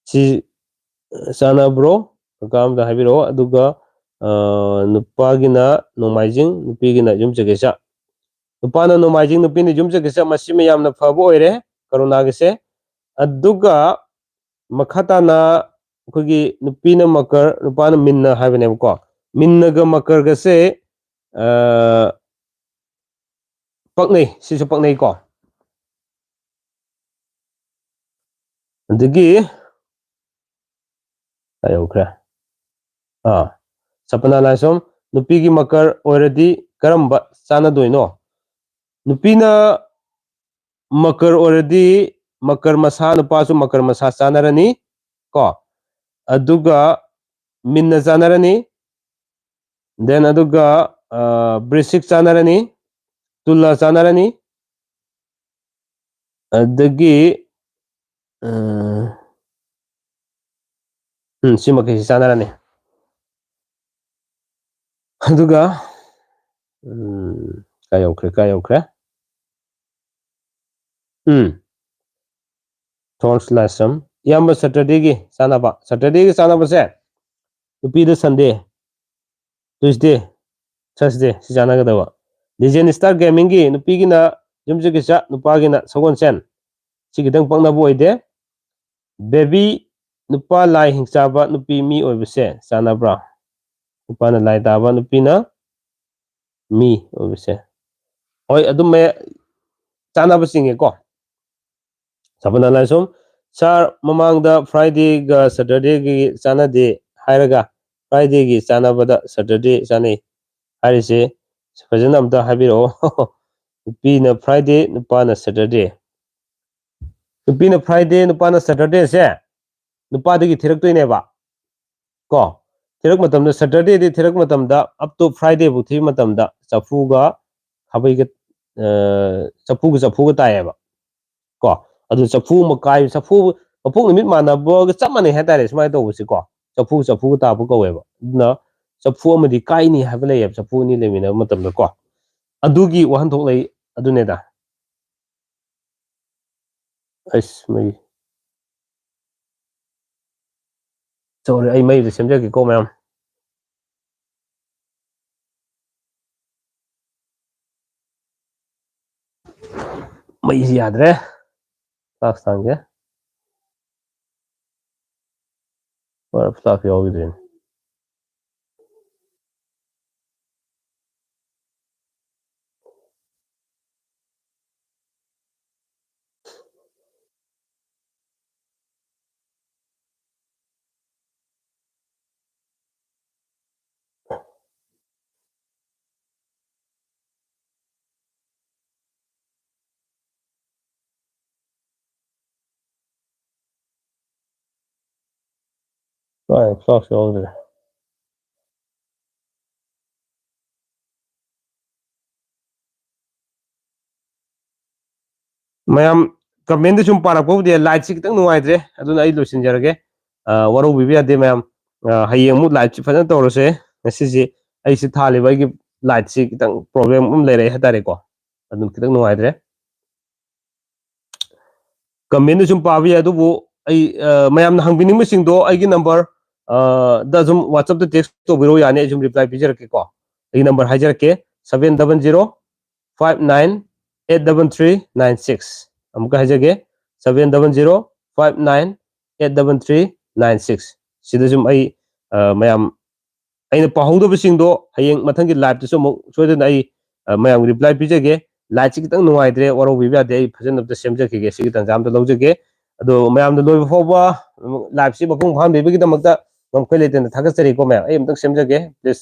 ꯁꯤ ꯆꯥꯟꯅꯕ꯭ꯔꯣ? ꯀꯀꯥ ꯑꯝꯇ ꯍꯥꯏꯕꯤꯔꯛꯑꯣ꯫ ꯑꯗꯨꯒ, ꯑ, ꯅꯨꯄꯥꯒꯤꯅ ꯅꯣꯡꯃꯥꯏꯖꯤꯡ, ꯅꯨꯄꯤꯒꯤꯅ ꯌꯨꯝꯁꯀꯩꯁ꯫ ꯅꯨꯄꯥꯅ ꯅꯣꯡꯃꯥꯏꯖꯤꯡ, ꯅꯨꯄꯤꯅ ꯌꯨꯝꯁꯀꯩꯁ, ꯃꯁꯤꯃ ꯌꯥꯝꯅ ꯐꯕ ꯑꯣꯏꯔꯦ, ꯀꯔꯨꯅꯥꯒꯤꯁꯦ꯫ ꯑꯗꯨꯒ ꯃꯈꯥ ꯇꯥꯅ ꯑꯩꯈꯣꯏꯒꯤ ꯅꯨꯄꯤꯅ ꯃꯀꯔ, ꯅꯨꯄꯥꯅ ꯃꯤꯟꯅ ꯍꯥꯏꯕꯅꯦꯕꯀꯣ꯫ ꯃꯤꯟꯅꯒ ꯃꯀꯔꯒꯁꯦ, ꯑ, ꯄꯛꯅꯩ, ꯁꯤꯁꯨ ꯄꯛꯅꯩꯀꯣ꯫ ꯑꯗꯒꯤ ꯀꯥꯏ ꯌꯧꯈ꯭ꯔꯦ? ꯑꯥ, ꯁꯄꯅꯥ ꯂꯥꯏꯁ꯭ꯔꯝ, ꯅꯨꯄꯤꯒꯤ ꯃꯀꯔ ꯑꯣꯏꯔꯗꯤ ꯀꯔꯝꯕ ꯆꯥꯟꯅꯗꯣꯏꯅꯣ? ꯅꯨꯄꯤꯅ ꯃꯀꯔ ꯑꯣꯏꯔꯗꯤ ꯃꯀꯔ ꯃꯁꯥ, ꯅꯨꯄꯥꯁꯨ ꯃꯀꯔ ꯃꯁꯥ ꯆꯥꯟꯅꯔꯅꯤ ꯀꯣ꯫ ꯑꯗꯨꯒ ꯃꯤꯟꯅ ꯆꯥꯟꯅꯔꯅꯤ, then ꯑꯗꯨꯒ, ꯑ, ꯕ꯭ꯔꯤꯁꯤꯛ ꯆꯥꯟꯅꯔꯅꯤ, ꯇꯨꯂꯥ ꯆꯥꯟꯅꯔꯅꯤ, ꯑꯗꯒꯤ, ꯑ, ꯎꯝ, ꯁꯤ ꯃꯈꯩꯁꯤ ꯆꯥꯟꯅꯔꯅꯤ꯫ ꯑꯗꯨꯒ, ꯎꯝ, ꯀꯥꯏ ꯌꯧꯈ꯭ꯔꯦ, ꯀꯥꯏ ꯌꯧꯈ꯭ꯔꯦ? ꯎꯝ꯫ ꯊꯣꯔꯁ ꯂꯥꯏꯁ꯭ꯔꯝ, ꯏꯌꯥꯝꯕ, ꯁꯇꯔꯗꯦꯒꯤ ꯆꯥꯟꯅꯕ, ꯁꯇꯔꯗꯦꯒꯤ ꯆꯥꯟꯅꯕꯁꯦ ꯅꯨꯄꯤꯗ ꯁꯟꯗꯦ, ꯇ꯭ꯌꯨꯁꯗꯦ, ꯊꯔꯁꯗꯦ, ꯁꯤ ꯆꯥꯟꯅꯒꯗꯕ꯫ ꯂꯤꯖꯦꯟ ꯁ꯭ꯇꯥꯔ ꯒꯦꯃꯤꯡꯒꯤ ꯅꯨꯄꯤꯒꯤꯅ ꯌꯨꯝꯁꯀꯩꯁ, ꯅꯨꯄꯥꯒꯤꯅ ꯁꯒꯣꯜꯁꯦꯟ꯫ ꯁꯤ ꯈꯤꯇꯪ ꯄꯛꯅꯕ ꯑꯣꯏꯗꯦ꯫ ꯕꯦꯕꯤ, ꯅꯨꯄꯥ ꯂꯥꯏ ꯍꯤꯡꯆꯥꯕ, ꯅꯨꯄꯤ ꯃꯤ ꯑꯣꯏꯕꯁꯦ ꯆꯥꯟꯅꯕ꯭ꯔꯥ? ꯅꯨꯄꯥꯅ ꯂꯥꯏ ꯇꯥꯕ, ꯅꯨꯄꯤꯅ ꯃꯤ ꯑꯣꯏꯕꯁꯦ꯫ ꯍꯣꯏ, ꯑꯗꯨꯝ ꯃꯌꯥ-, ꯆꯥꯟꯅꯕ ꯆꯤꯡꯉꯦꯀꯣ꯫ ꯁꯄꯅꯥ ꯂꯥꯏꯁ꯭ꯔꯝ, ꯁꯥꯔ, ꯃꯃꯥꯡꯗ ꯐ꯭ꯔꯥꯏꯗꯦꯒ ꯁꯇꯔꯗꯦꯒꯤ ꯆꯥꯟꯅꯗꯦ ꯍꯥꯏꯔꯒ ꯐ꯭ꯔꯥꯏꯗꯦꯒꯤ ꯆꯥꯟꯅꯕꯗ ꯁꯇꯔꯗꯦ ꯆꯥꯟꯅꯩ ꯍꯥꯏꯔꯤꯁꯦ ꯐꯖꯅ ꯑꯝꯇ ꯍꯥꯏꯕꯤꯔꯛꯑꯣ꯫ ꯅꯨꯄꯤꯅ ꯐ꯭ꯔꯥꯏꯗꯦ, ꯅꯨꯄꯥꯅ ꯁꯇꯔꯗꯦ꯫ ꯅꯨꯄꯤꯅ ꯐ꯭ꯔꯥꯏꯗꯦ, ꯅꯨꯄꯥꯅ ꯁꯇꯔꯗꯦꯁꯦ ꯅꯨꯄꯥꯗꯒꯤ ꯊꯤꯔꯛꯇꯣꯏꯅꯦꯕ꯫ ꯀꯣ, ꯊꯤꯔꯛ ꯃꯇꯝꯗ, ꯁꯇꯔꯗꯦꯗꯤ ꯊꯤꯔꯛ ꯃꯇꯝꯗ, up to ꯐ꯭ꯔꯥꯏꯗꯦ ꯐꯥꯎ ꯊꯤꯕ ꯃꯇꯝꯗ ꯆꯐꯨꯒ ꯈꯥꯕꯩꯒ, ꯑ, ꯆꯐꯨꯒ ꯆꯐꯨꯒ ꯇꯥꯏꯌꯦꯕ꯫ ꯀꯣ, ꯑꯗꯨ ꯆꯐꯨ ꯑꯃ ꯀꯥꯏ-, ꯆꯐꯨ, ꯃꯄꯣꯛ ꯅꯨꯃꯤꯠ ꯃꯥꯟꯅꯕꯒ ꯆꯞ ꯃꯥꯟꯅꯩ ꯍꯥꯏꯇꯥꯔꯦ, ꯁꯨꯃꯥꯏꯅ ꯇꯧꯕꯁꯦꯀꯣ꯫ ꯆꯐꯨ ꯆꯐꯨꯒ ꯇꯥꯕ ꯀꯧꯋꯦꯕ꯫ ꯑꯗꯨꯅ ꯆꯐꯨ ꯑꯃꯗꯤ ꯀꯥꯏꯅꯤ ꯍꯥꯏꯕ ꯂꯩꯌꯦꯕ, ꯆꯐꯨ ꯑꯅꯤ ꯂꯩꯃꯤꯟꯅꯕ ꯃꯇꯝꯗꯀꯣ꯫ ꯑꯗꯨꯒꯤ ꯋꯥꯍꯟꯊꯣꯛ ꯂꯩ, ꯑꯗꯨꯅꯦꯗ꯫ ꯑꯩꯁ, ꯃꯩ꯫ ꯆꯧꯔꯦ, ꯑꯩ ꯃꯩꯗ ꯁꯦꯝꯖꯒꯦꯀꯣ, ꯃꯌꯥꯝ꯫ ꯃꯩꯁꯤ ꯌꯥꯗ꯭ꯔꯦ꯫ ꯐ꯭ꯂꯥꯛꯁ ꯊꯥꯡꯒꯦ꯫ ꯍꯣꯏ, ꯐ꯭ꯂꯥꯛꯁ ꯌꯥꯎꯈꯤꯗ꯭ꯔꯦꯅꯦ꯫ ꯍꯣꯏ, ꯐ꯭ꯂꯥꯛꯁ ꯌꯥꯎꯗ꯭ꯔꯦ꯫ ꯃꯌꯥꯝ ꯀꯃꯦꯟꯗ ꯁꯨꯝ ꯄꯥꯔꯛꯄꯕꯨꯗꯤ ꯂꯥꯏꯠꯁꯤ ꯈꯤꯇꯪ ꯅꯨꯡꯉꯥꯏꯇ꯭ꯔꯦ, ꯑꯗꯨꯅ ꯑꯩ ꯂꯣꯏꯁꯤꯟꯖꯔꯒꯦ꯫ ꯑ, ꯋꯥꯔꯧꯕꯤꯕ ꯌꯥꯗꯦ ꯃꯌꯥꯝ꯫ ꯑ, ꯍꯌꯦꯡ ꯑꯃꯨꯛ ꯂꯥꯏꯠꯁꯤ ꯐꯖꯅ ꯇꯧꯔꯁꯦ꯫ ꯉꯁꯤꯁꯦ ꯑꯩꯁꯤ ꯊꯥꯜꯂꯤꯕ ꯑꯩꯒꯤ ꯂꯥꯏꯠꯁꯤ ꯈꯤꯇꯪ ꯄ꯭ꯔꯣꯕ꯭ꯂꯦꯝ ꯑꯃ ꯂꯩꯔꯛꯑꯦ ꯍꯥꯏꯇꯥꯔꯦꯀꯣ, ꯑꯗꯨꯅ ꯈꯤꯇꯪ ꯅꯨꯡꯉꯥꯏꯇ꯭ꯔꯦ꯫ ꯀꯃꯦꯟꯗ ꯁꯨꯝ ꯄꯥꯕ ꯌꯥꯏ, ꯑꯗꯨꯕꯨ ꯑꯩ, ꯑ, ꯃꯌꯥꯝꯅ ꯍꯪꯕꯤꯅꯤꯡꯕꯁꯤꯡꯗꯣ ꯑꯩꯒꯤ ꯅꯝꯕꯔ, ꯑ, ꯗ ꯁꯨꯝ WhatsApp-ꯇ text ꯇꯧꯕꯤꯔꯛꯎ, ꯌꯥꯅꯤ, ꯑꯩ ꯁꯨꯝ reply ꯄꯤꯖꯔꯛꯀꯦꯀꯣ꯫ ꯑꯩꯒꯤ ꯅꯝꯕꯔ ꯍꯥꯏꯖꯔꯛꯀꯦ: seven double zero five nine eight double three nine six꯫ ꯑꯃꯨꯛꯀ ꯍꯥꯏꯖꯒꯦ: seven double zero five nine eight double three nine six꯫ ꯁꯤꯗ ꯁꯨꯝ ꯑꯩ, ꯑ, ꯃꯌꯥꯝ ꯑꯩꯅ ꯄꯥꯍꯧꯗꯕꯁꯤꯡꯗꯣ ꯍꯌꯦꯡ ꯃꯊꯪꯒꯤ live-ꯇꯁꯨ ꯑꯃꯨꯛ ꯁꯣꯏꯗꯅ ꯑꯩ, ꯑ, ꯃꯌꯥꯝꯒꯤ reply ꯄꯤꯖꯒꯦ꯫ ꯂꯥꯏꯠꯁꯤ ꯈꯤꯇꯪ ꯅꯨꯡꯉꯥꯏꯇ꯭ꯔꯦ, ꯋꯥꯔꯧꯕꯤꯕ ꯌꯥꯗꯦ, ꯑꯩ ꯐꯖꯅ ꯑꯝꯇ ꯁꯦꯝꯖꯈꯤꯒꯦ꯫ ꯁꯤꯒꯤ ꯇꯥꯟꯖꯥ ꯑꯝꯇ ꯂꯧꯖꯒꯦ꯫ ꯑꯗꯣ ꯃꯌꯥꯝꯅ ꯂꯣꯏꯕ ꯐꯥꯎꯕ, ꯎꯝ, live-ꯁꯤ ꯃꯄꯨꯡ ꯐꯥꯍꯟꯕꯤꯕꯒꯤꯗꯃꯛꯇ ꯉꯝꯈꯩ ꯂꯩꯇꯅ ꯊꯥꯒꯠꯆꯔꯤꯀꯣ ꯃꯌꯥꯝ꯫ ꯑꯩ ꯑꯝꯇꯪ ꯁꯦꯝꯖꯒꯦ, please꯫